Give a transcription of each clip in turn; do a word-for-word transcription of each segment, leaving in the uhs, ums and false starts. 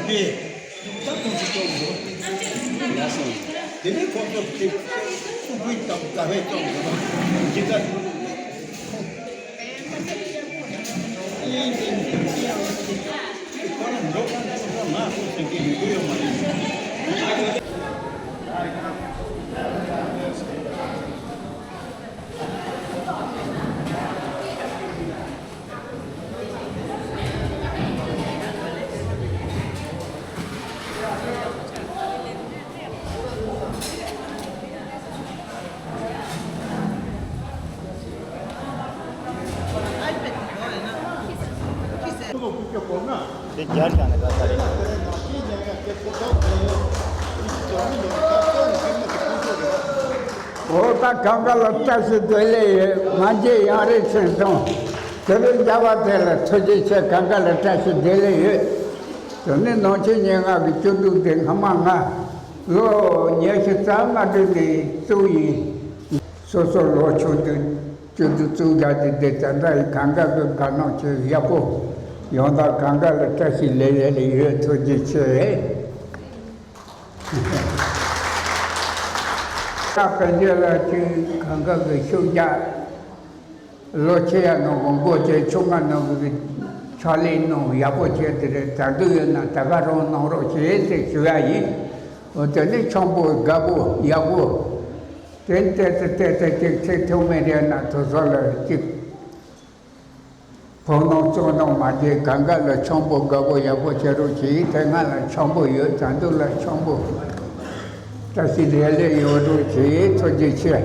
དེ། ད་ཁོང་ཚོ་སྐྱོབ་དགོས། ཡ་སོང་། དེ་ནས་ཁོང་ཚོ་དེ་ཕྲུ་གུའི་སྟབས་ག་བས་སྐྱོབ་དགོས་ན་ཇི་ལྟར། ཁོ་རང་འགྲོ་གང་ཚོ་ང་ཚོ་ཟེར་གྱི་ཡོད་ཡོད་མ་རེད། དེ་རྒྱར་བཞག་ནས་ག་ས་རེད། འོ་ད་གང་ག་ལ་བཀྲ་ཤིས་བདེ་ལེགས་ཡོད། ང་རྒྱལ་ཡང་རེ་ཆེན་སོང་། དེ་རིང་མཇལ་བ་དེ་ལ་ཐུགས་རྗེ་ཆེ། གང་ག་ལ་བཀྲ་ཤིས་བདེ་ལེགས་ཡོད། དེ་ནས་ནང་ཆེན་སྙན་ངག་གི་སྐྱིད་སྡུག་དེ་སྔ་མ་ང་ལོ་ཉི་ཤུ་རྩ་ལྔ་དུས་ནས་བཙུགས་ཡིན། སོ་སོ་ལོ་ཆུང་དུས་སྐྱིད་སྡུག་བཙུགས་རྒྱ་དེ་དེ་ད་ལྟ་ཡི་གང་ག་གི་དགའ་སྣང་ཆེ་ཡག་པོ། ཡང་དག་གང་ག་ལ་བཀྲ་ཤིས་བདེ་ལེགས་ཡོད། ཐུགས་རྗེ་ཆེ། ད་དཔལ་འབྱོར་ལ་ཅིག་གང་ག་གི་ཤུགས་རྒྱག་ལོ་ཆེ་ཡ་ནང་གི་མགོ་ཆེ་ཆུང་ང་ནང་གི་ཕྱག་ལས་གནང་ཡག་པོ་བྱས་དེ་རེད། དྲན་གདུང་ཡོད་ན་ད་ག་རང་གནང་རོགས་བྱེད་ཟེར་ཞུ་ཡ་ཡིན། འོ་དེ་ནས་ཆང་པོ་དགའ་པོ་ཡག་པོ་དེ་བལྟས་ཏེ་བལྟས་ཏེ་ཅིག་ཚེ་ཐུང་མེད་རེད་ན་དུ་ཚོ་ལ་ཅིག་ཕོ་ནང་གཙོ་ནང་མ་བྱེད། གང་ག་ལ་ཆང་པོ་དགའ་པོ་ཡག་པོ་བྱེད་རོགས་གྱིས། དེ་སྔ་ལ་ཆང་པོ་ཡོད། དྲན་གདུང་ལ་ཆང་པོ་བཀྲ་ཤིས་བདེ་ལེགས་ཡོད་རོགས་གྱིས། ཐུགས་རྗེ་ཆེ།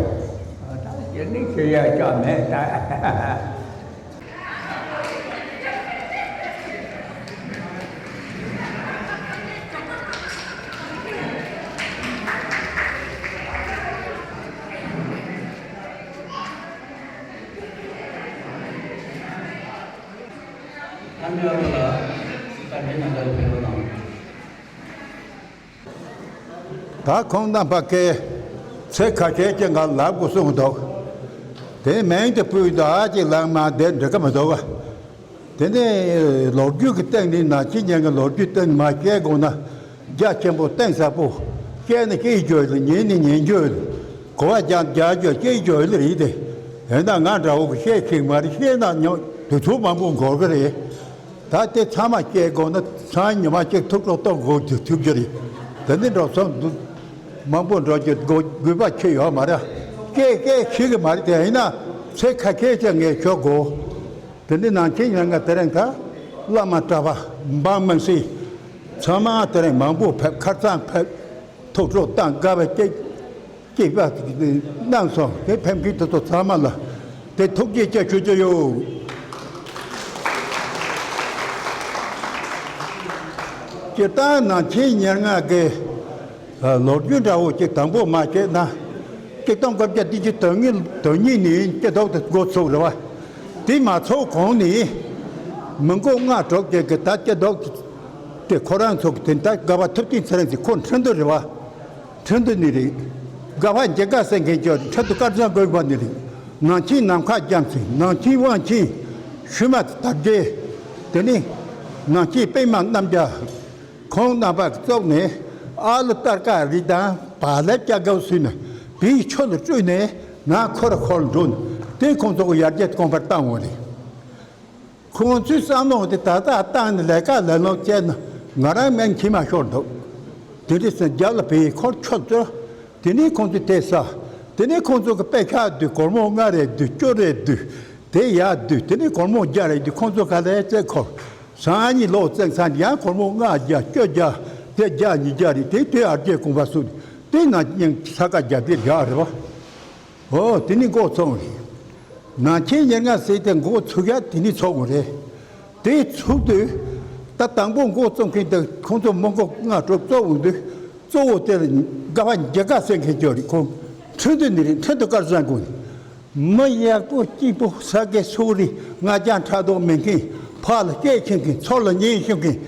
ད་དེ་ནི་ཁྱེད་ཡ་ཅག་མེད་ད། ད་ཁོང་རྣམ་པ་ཀའི་ཚེ་ཁ་ཤས་ཀྱི་ང་ལབ་དགོས་གསུངས་འདུག་དེ་མིང་དེ་ཕུད་དུ་ཨ་ཅེ་ལགས་མ་བསྡད་འགྲིག་གི་མི་འདུག་དེ་ནས་ལོ་རྒྱུས་ཀྱི་སྟེང་ནས་ནང་ཆེན་ཉན་གྱི་ལོ་རྒྱུས་སྟེང་ནས་མ་བཤད་དགོས་ན། རྒྱ་ཆེན་པོ་གཏིང་ཟབ་པོ། བཤད་ནི་བཤད་རྒྱུ་ཡོད་ལ། ཉན་ནི་ཉན་རྒྱུ་ཡོད་ལ། གོ་བ་རྒྱག་རྒྱག་རྒྱུ་བཤད་རྒྱུ་ཡོད་ལ་རེད་དེ། ཡིན་ན་ང་འདྲ་བོ་གི་བཤད་ཤེས་མ་རེད། བཤད་ན་ཉོ་དུས་ཚོད་མང་པོ་འགོར་གི་རེད། ད་དེ་ཚང་མ་བཤད་དགོས་ན་སང་ཉི་མ་གཅིག་ཐུགས་སྤྲོ་གཏོང་དགོས་རྒྱུ་ཐུག་རྒྱུ་རེད། དེ་འདི་འགྲོ་སོང་འདུག་མང་པོ་འགྲོ་རྒྱུ་དགོས་དགོས་པ་ཁྱོད་ཡོད་མ་རེད། བཤད་བཤད་ཤེས་གི་མ་རེད་དེ། ཡིན་ན་ཚེ་ཁ་ཁྱེད་ཅག་ངས་ཞུ་དགོས། དེ་འདི་ནང་ཆེན་ཉན་ང་དེ་རིང་ད་བླ་མ་གྲྭ་པ་འབངས་མི་སེར་ཚང་མ་དེ་རིང་མང་པོ་ཕེབས། ཁ་སང་ཕེབས། ཐུགས་སྤྲོ་བཏང་དགའ་བ་སྐྱེས་སྐྱེས་པ་གནང་སོང་། དེ་ཕེབས་མཁན་དེ་ཚོ་ཚང་མ་ལ་དེ་ཐུགས་རྗེ་ཆེ་ཞུ་རྒྱུ་ཡོད། སྤྱིར་བཏང་ནང་ཆེན་ཉེར་ལྔ་གི་ལོ་རྒྱུས་འདྲ་བོ་ཅིག་དང་པོ་མ་བཤད་ན། ཆིག་སྟོང་དགུ་བརྒྱ་བདུན་ཅུ་དོན་གཉིས་དོན་གཉིས་ནས་སྐྱིད་སྡུག་དེ་འགོ་ཚུགས་རེད་བ། དེ་མ་ཚུགས་གོང་ནས་མི་མགོ་ལྔ་དྲུག་ཅིག་གི་ད་སྐྱིད་སྡུག་དེ་ཁོ་རང་ཚོ་གི་དེ་ད་དགའ་བ་ཐུབ་བསྟན་ཚེ་རིང་ཚེ་ཁོ་ཁྲིན་ཏུ་རེད་བ། ཁྲིན་ཏུ་ནི་རེད། དགའ་བ་འཇིགས་དགའ་སེང་གེ་ཅོ་ཁྲིན་ཏུ་དཀར་ཚང་དགོན་པ་ནི་རེད། ནང་ཆེན་ནམ་མཁའ་རྒྱ་མཚོ། ནང་ཆེན་དབང་ཆེན་ཤུལ་མ་དར་རྒྱས། དེ་ནས་ནང་ཆེན་པད་མ་རྣམ་རྒྱལ། ཁོང་རྣམ་པ་གཙོས་ནས་ཨ་ལུ་སྟར་ཀ་རི་དང་བ་ལེབ་སྐྱ་གབ་སུས་ནས་བིའི་ཆུ་ལ་བཀྲུས་ནས་ང་ཁོ་ར་ཁོར་འགྲོ་ནས་དེ་ཁོང་ཚོ་གི་ཡར་རྒྱས་གོང་འཕེལ་བཏང་བ་རེད། ཁོང་ཚོའི་བསམ་བློ་དེ་ད་ལྟ་བཏང་ནས་ལས་ཀ་ལས་ལོང་བྱས་ན་ང་རང་མིང་ཁྱིམ་མ་ཤོར་འདུག་དེ་འདྲ་སེ་རྒྱབ་ལ་བིའི་ཁོར་ཆུ་བཀྲུས། དེ་ནས་ཁོང་ཚོས་དེ་ཟ། དེ་ནས་ཁོང་ཚོ་གི་དཔེ་ཆ་བསྡུས། སྒོར་མོ་ལྔ་རེ་བསྡུས། བཅུ་རེ་བསྡུས། དེ་ཡར་བསྡུས། དེ་ནས་སྒོར་མོ་བརྒྱ་རེ་བསྡུས། ཁོང་ཚོ་ག་ལེ་ཙེ་ཁོ། སང་ཉིན་ལོ་བཙུགས་ཚར་ཡང་སྒོར་མོ་ལྔ་བརྒྱ་བཅུ་བརྒྱ་དེ་བརྒྱ་ཉིས་བརྒྱ་རེད། དེ་དེ་ཨར་རྒྱས་གོང་འཕེལ་སོང་། དེ་ན་སྙིང་ས་ཀ་བརྒྱ་དེ་བརྒྱ་རེད་བ། ཨོ་དེ་ནི་འགོ་ཚུགས་རེད། ནང་ཆེན་ཉེར་ལྔ་ཟེར་དེ་འགོ་ཚུགས་ཡ་དེ་ནི་ཚུགས་རེད། དེ་ཚུགས་དུས་ད་དང་པོ་འགོ་རྩོམ་མཁན་དེ་ཁོང་ཚོ་མི་མགོ་ལྔ་དྲུག་རྩོམ་འོང་དུས་གཙོ་བོ་དེ་དགའ་བ་འཇིགས་དགའ་སེང་གེ་ཅོ་རེད། ཁོང་ཁྲིན་ཏུ་ནི་རེད། ཁྲིན་ཏུ་དཀར་བཟང་ཀུན། མི་ཡག་པོ་སྐྱིད་པོ་ས་དགེ་སོག་རི་ང་རྒྱལ་ཕྲག་དོག་མེད་མཁན། ཕ་ལ་སྐད་ཆེན་མཁན། ཚོ་ལ་ཉན་ཤེས་མཁན།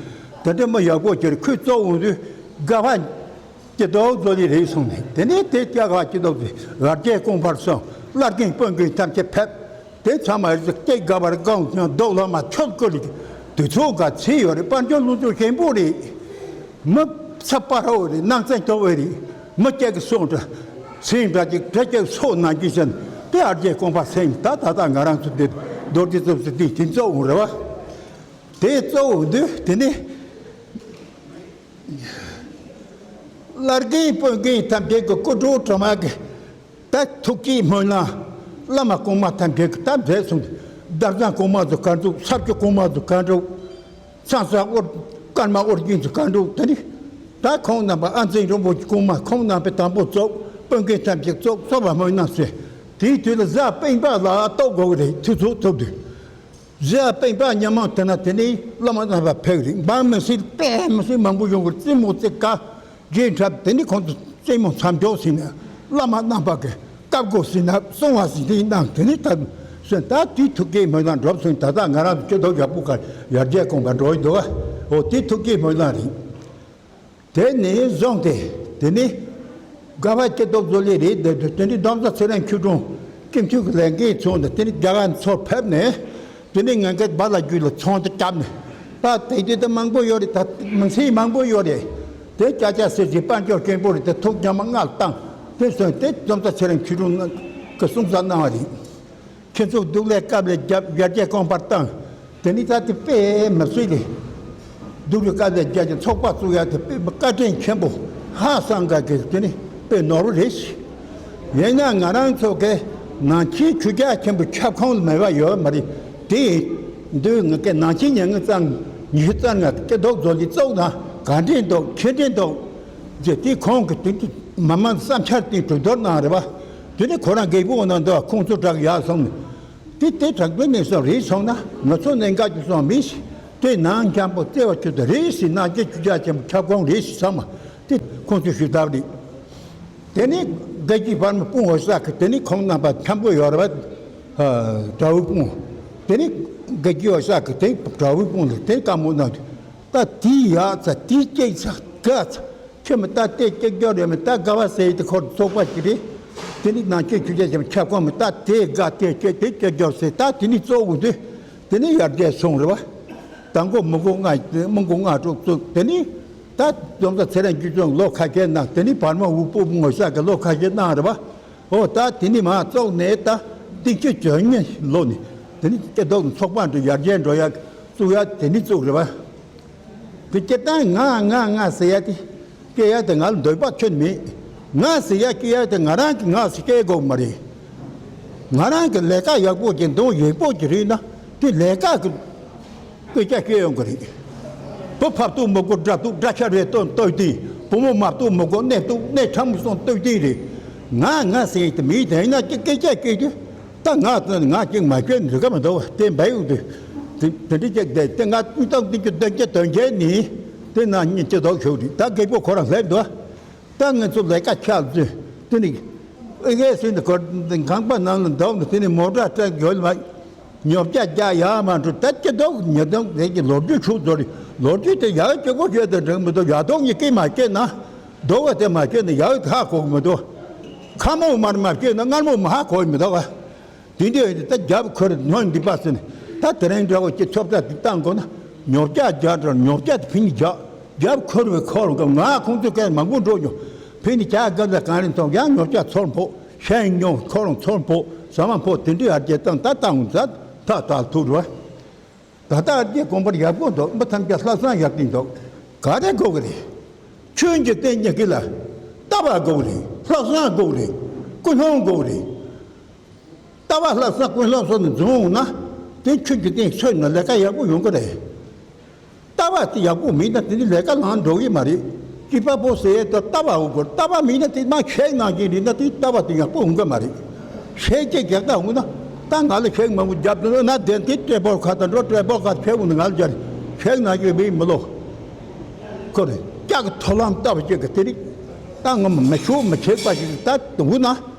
དེ་འདྲ་མི་ཡག་པོ་ཅིག་ཁོས་གཙོ་བོ་དགའ་བ་སྐྱིད་སྡུག་བཟོ་ལི་རེད་གསུངས་ནས། དེ་ནས་དེ་སྐྱ་ག་སྐྱིད་སྡུག་དེ་ཡར་རྒྱས་གོང་འཕེལ་སོང་། བླ་རྒན་སྤུན་རྒན་ཐམས་ཅད་ཕེབས། དེ་ཚང་མ་རེད། སྐྱེ་དགའ་བར་གང་ཀྱང་སྡུག་ལ་མ་ཆོད་ཀོ་ལི། དུས་ཚོད་ག་ཚེ་ཡོད་རེད། དཔལ་འབྱོར་ལོངས་སྤྱོད་ཞན་པོ་རེད། མི་ཚ་པ་ར་བོ་རེད། ནང་བཙན་ཐོབ་བས་རེད། མི་སྐྱ་གི་སོང་འདྲ། སེང་འདྲ་ཅིག་འདྲ་སྐྱ་སོགས་ནང་གི་བཞིན་དེ་ཨར་རྒྱས་གོང་པ་སེང་ད་ད་ད་ང་རང་ཚོ་འདི་རྡོ་རྗེ་རྩུབ་ཚེ་འདི་དེ་གཙོ་བོ་རེད་བ། དེ་གཙོ་བོ་འདི་དེ་ནི་བླ་རྒན་དཔོན་རྒན་ཐམས་ཅད་ཀྱི་སྐུ་དྲུང་དྲི་མ་གི་ད་ཐུགས་ཀྱི་སྨོན་ལམ། བླ་མ་གོང་མ་ཐམས་ཅད་ཀྱི་ད་མཛད་སོང་། བདག་ཚང་གོང་མ་ཚོ་ག་འདུག་ས་སྐྱ་གོང་མ་ཚོ་ག་འདུག་ཚང་ས་ཨོར་ཀརྨ་ཨོ་རྒྱན་ཚོ་ག་འདུག་དེ་ནི་ད་ཁོང་རྣམ་པ་ཨ་འཛིན་རིན་པོ་ཆེ་གོང་མ་ཁོང་རྣམ་པས་དང་པོ་ཚོགས། དཔོན་རྒན་ཐམས་ཅད་ཚོགས་གསོལ་བ་སྨོན་ལམ་ཟེར། དེའི་དུས་ལ་གཟའ་སྤེན་པ་ལ་གཏོགས་དགོས་ཀྱི་རེད། དུས་ཚོད་ཐུབ་དུས། གཟའ་སྤེན་པ་ཉི་མ་དེ་ན་དེ་ནི་བླ་མ་རྣམ་པ་ཕེབས་རེད། འབངས་མི་སེར་དཔེ་མི་སེར་མང་པོ་ཡོང་གི་རྩེད་མོ་རྩེ་ག་རྗེས་འཁྲབ་དེ་ནི་ཁོང་ཚོ་རྩེད་མོ་མཚམས་འཇོག་ཟིན་ནས་བླ་མ་རྣམ་པ་གི་བཀའ་བསྒོ་ཟིན་ན་གསུང་བ་ཟིན་དེ་གནང་དེ་ནི་ད་སོན་ད་དེའི་ཐུགས་ཀའི་སྨོན་ལམ་འགྲུབ་སོང་། ད་ལྟ་ང་རང་ཚོ་སྐྱིད་སྡུག་ཡག་པོ་ག་ཡར་རྒྱས་གོང་འཕེལ་འགྲོ་ཡི་འདུག་བ། འོ་དེ་ཐུགས་ཀའི་སྨོན་ལམ་རེད། དེ་ནས་བཟུང་སྟེ་དེ་ནི་དགའ་བ་སྐྱིད་སྡུག་བཟོ་ལས་རེད། དེ་དེ་ནི་འདོམ་ས་ཚེ་རིང་ཆོས་སྒྲོན་སྐྱིད་ཆུ་གི་ལས་འགན་ཚོགས་འདི་དེ་ནི་རྒྱ་གར་ཚོར་ཕེབས་ནས་དེ་ནི་ངན་སྐད་བ་ལ་རྒྱུད་ལ་ཚོང་དུ་བརྒྱབ་ནས་ད་དེ་དུས་ད་མང་པོ་ཡོད་རེད། ད་མི་ཚེ་མང་པོ་ཡོད་རེད། དེ་སྐྱ་སྐྱ་སེར་སེར་དཔལ་འབྱོར་སྐྱེན་པོ་རེད། དེ་ཐུགས་རྒྱ་མ་ལྔ་བཏང་དེ་སོན་དེ་འདོམ་ས་ཚེ་རིང་ཆོས་སྒྲོན་གི་གསུང་ས་གནང་བ་རེད། ཁྱེད་ཚོ་སྡུག་ལས་སྐབས་ལས་རྒྱབ་ཡར་རྒྱས་གོང་འཕེལ་བཏང་། དེ་ནི་ད་དེ་དཔེ་མི་སྲིད་ལས། སྡུག་ལས་སྐབས་ལས་རྒྱབ་ཀྱི་ཚོགས་པ་བཙུགས་ཡ་དེ་དཔེ་བཀའ་དྲིན་ཆེན་པོ་ཧ་སང་ག་གི་དེ་ནི་དཔེ་ནོར་བུ་རེད། ཡིན་ན་ང་རང་ཚོ་གི་ནང་ཆེན་ཆོས་རྒྱལ་ཆེན་པོ་ཁྱབ་ཁོངས་ལ་མེད་པ་ཡོད་མ་རེད། དེ་འདུག་ང་གི་ནང་ཆེན་ཉེ་ངི་ཙང་ཉི་ཤུ་རྩ་ལྔ་སྐྱིད་སྡུག་བཟོ་ལས་བཙུགས་ན་ག་འདྲས་འདུག་ཁྱེད་འདྲས་འདུག་ཅེས་དེ་ཁོང་གི་དེ་འདྲ་མ་མང་བསམ་འཆར་དེ་གྲོས་བསྡུར་གནང་རེད་བ། དེ་ནི་ཁོ་རང་རྒད་པོ་ནང་དུ་ཁོང་ཚོ་དྲག་ཡག་སོང་ནས། དེ་དེ་དྲག་པོའི་གནས་སོང་རེད་སོང་ན་ང་ཚོ་གནད་འགག་ཅིག་སོང་མིན་ཞིག་དེ་ནང་འཁྱམ་པོ་བརྩེ་བ་ཆུ་དེ་རེད་ཞིག་ནང་སྐྱེ་ཆུ་རྒྱ་ཆེན་པོ་ཁྱབ་ཁོངས་རེད་ཞིག་བསམ་མ་དེ་ཁོང་ཚོ་ཞུ་ཐབས་རེད། དེ་ནི་དགེ་བཅུའི་བར་མ་སྤུན་འོ་ས་གི་དེ་ནི་ཁོང་རྣམ་པ་འཁྱམ་པོ་ཡོད་རེད་བ། དགྲ་བོའི་སྤུན། དེ་ནི་དགེ་བཅུའི་འོ་ས་གི་དེ་དགྲ་བོའི་སྤུན་ལ་དེ་དཀའ་མོ་གནང་དུས། ད་དེའི་ཡག་ཚ་དེའི་སྐྱེས་ཚ་དགའ་ཚ་ཁྱོད་མི་ལྟ་དེ་སྐྱེ་རྒྱུ་རེད། མི་ལྟ་དགའ་བ་ཟེར་ཡི་དེ་ཁོར་ཚོགས་པ་ཞིག་རེད། དེ་ནི་ནང་ཆོས་ཆོས་རྒྱལ་ཆེན་པོ་ཁྱབ་ཁོངས་མི་ལྟ་དེ་དགའ་དེ་སྐྱེ་དེ་སྐྱེ་རྒྱུ་ཟེར་ད་དེ་ནི་གཙོ་བོ་དེ་དེ་ནི་ཡར་རྒྱས་སོང་རེད་བ། ད་མགོ་མི་མགོ་ལྔ་མི་མགོ་ལྔ་དྲུག་བཙུགས་དེ་ནི་ད་འཛོམས་ས་ཚེ་རིང་རྒྱུད་ཚོང་ལོ་ཁ་ཤས་གནང་དེ་ནི་བར་མ་དབུ་སྤོ་ངོ་ཤ་གི་ལོ་ཁ་ཤས་གནང་རེད་བ། ཨོ་ད་དེ་ནི་མ་བཙོག་ནས་ད་ཏིག་ཅི་བཅོ་ཉེ་ལོ་ནི་དེ་ནི་སྐྱེ་ལྡོག་ཚོགས་པ་འདྲ་ཡར་རྒྱས་འགྲོ་ཡ་བཙུགས་ཡ་དེ་ནི་བཙུགས་རེད་བ། དེ་སྐྱེ་སྟངས་ང་ང་ང་ཟེར་ཡ་དེ་སྐྱེ་ཡ་དེ་ང་ལ་འདོད་པ་ཁྱོན་མེད། ང་ཟེར་ཡ་སྐྱེ་ཡ་དེ་ང་རང་གི་ང་ཟེར་སྐྱེ་དགོས་མ་རེད། ང་རང་གི་ལས་ཀ་ཡག་པོ་ཅིག་འདུག་ཡག་པོ་ཅིག་རེད་ན་དེ་ལས་ཀ་གི་སྐད་ཆ་སྐྱེ་ཡོང་གི་རེད། བུ་ཕབ་ཏུ་མི་དགོས་དགྲ་ཐུག་དགྲ་ཤ་རེ་སྟོན་ལྟོས་ཏེ་བུ་མོ་མ་ཏུ་མི་དགོས་གནས་ཏུ་གནས་ཁྲམ་སོང་ལྟོས་ཏེ་རེད། ང་ང་ཟེར་ཡིན་དུ་མི་དེ་ན་ཅི་སྐད་ཆ་སྐད་རྒྱུ་ད་ང་ང་ཅིག་མ་སྐྱོན་འདྲི་ག་མི་འདུག་དེ་འབའ་ཡུག་དུ་དེ་དེ་འདྲི་ཅིག་དེ་དེ་ང་ཀུན་ཏང་དེ་ཅི་དོན་གྱི་དོན་གྱི་ནི་དེ་ན་སྙིང་ཅི་དོག་ཤོག་རེད། ད་རྒད་པོ་ཁོ་རང་སླེབས་འདུག་ད་ང་ཚོ་ལས་ཀ་ཆགས་ཚུལ་དེ་ནི་ཨེ་གེ་སྲིད་འདི་ཁོ་ཁང་པ་ནང་ལ་འདུག་ནས་དེ་ནི་མོ་ཊ་སྤྲད་ཡོད་མ། ཉོ་ཆ་རྒྱག་ཡག་མ་འགྲོ་ད་སྐྱིད་སྡུག་ཉེ་སྡུག་དེ་གི་ལོ་རྒྱུས་ཆུ་ཚོད་རེད། ལོ་རྒྱུས་དེ་ཡག་སྐྱིད་པོ་ཤོད་དེ་འགྲིག་མི་འདུག་ཡག་སྡུག་གཉིས་ཀས་མ་སྐྱེས་ན་སྡུག་པ་དེ་མ་སྐྱེས་ན་ཡག་ཧ་གོ་གི་མི་འདུག་ཁ་མོ་མར་མ་སྐྱེས་ན་མངར་མོ་མ་ཧ་གོ་གི་མི་འདུག་ག་དེ་འདྲ་ཡོད་དེ་ད་རྒྱབ་ཁུར་སྨྱོན་འདི་པ་ཟེར་ནས་ད་དེ་རིང་འདྲ་བོ་ཅིག་ཐོབ་ཐང་དེ་བཏང་དགོས་ན་ཉོ་ཆ་རྒྱག་འགྲོ། ཉོ་ཆ་དེ་ཕན་རྒྱག་རྒྱབ་ཁུར་བའི་འཁོར་གི་ང་ཁོང་ཚོ་སྐད་མང་པོ་འགྲོ་མྱོང་། ཕན་ནི་ཇ་སྒམ་ལ་གང་རིང་ཐོག་ཡང་ཉོ་ཆ་ཚོར་ཕོག་ཤན་ཉོ་འཁོར་ཚོར་ཕོག་ཟ་མ་ཕོག་དེ་འདྲའི་ཡར་རྒྱས་བཏང་ད་བཏང་ད་ད་ད་ཐུག་རོ། ད་ལྟ་ཡར་རྒྱས་གོང་འཕེལ་ཡག་པོ་འདུག་མི་ཐམས་ཅད་ལྷག་བསམ་ཡག་གི་འདུག་ག་རེ་དགོས་གི་རེད། ཆོས་ཀྱི་བསྟན་ཉག་གི་ལ་ལྟ་བ་དགོས་གི་རེད། ལྷག་བསམ་དགོས་གི་རེད། ཀུན་སློང་དགོས་གི་རེད། ལྟ་བ་ལྷག་བསམ་ཀུན་སློང་སོགས་ནས་འཛོམས་འོང་ན་དེ་ཆོས་ཀྱི་བསྟན་སོན་ན་ལས་ཀ་ཡག་པོ་ཡོང་གི་རེད། ལྟ་བ་དེ་ཡག་པོ་མིན་ན་དེ་ནི་ལས་ཀ་ལངས་འགྲོ་གི་མ་རེད། སྐྱིད་པ་པོ་ཟེར་ཡས་དང་ལྟ་བ་འོ་གོ་ལྟ་བ་མིན་ན་དེ་མ་ཁྱེད་ནང་བཞིན་རེད་ན་དེ་ལྟ་བ་དེ་ཡག་པོ་འོང་གི་མ་རེད། ཁྱེད་ཀྱི་རྒྱག་ད་འོང་ན་ད་ང་ལ་ཁྱེད་མང་པོ་རྒྱབ་འདུག་ན་དེ་དེ་ཏྲེ་པོར་ཁ་དང་འགྲོ་ཏྲེ་པོར་ཁ་ཁྱེད་འོང་ན་ང་ལ་རྒྱ་རེད། ཁྱེད་ནང་བཞིན་བས་མི་ལོ་ཁོ་རེད། ཀྱག་གི་ཐོ་ལམ་ལྟ་བ་ཅིག་གི་དེ་རིགས་ད་ང་མི་ཤོག་མི་ཁྱེད་པ་ཞིག་ད་འོང་ན་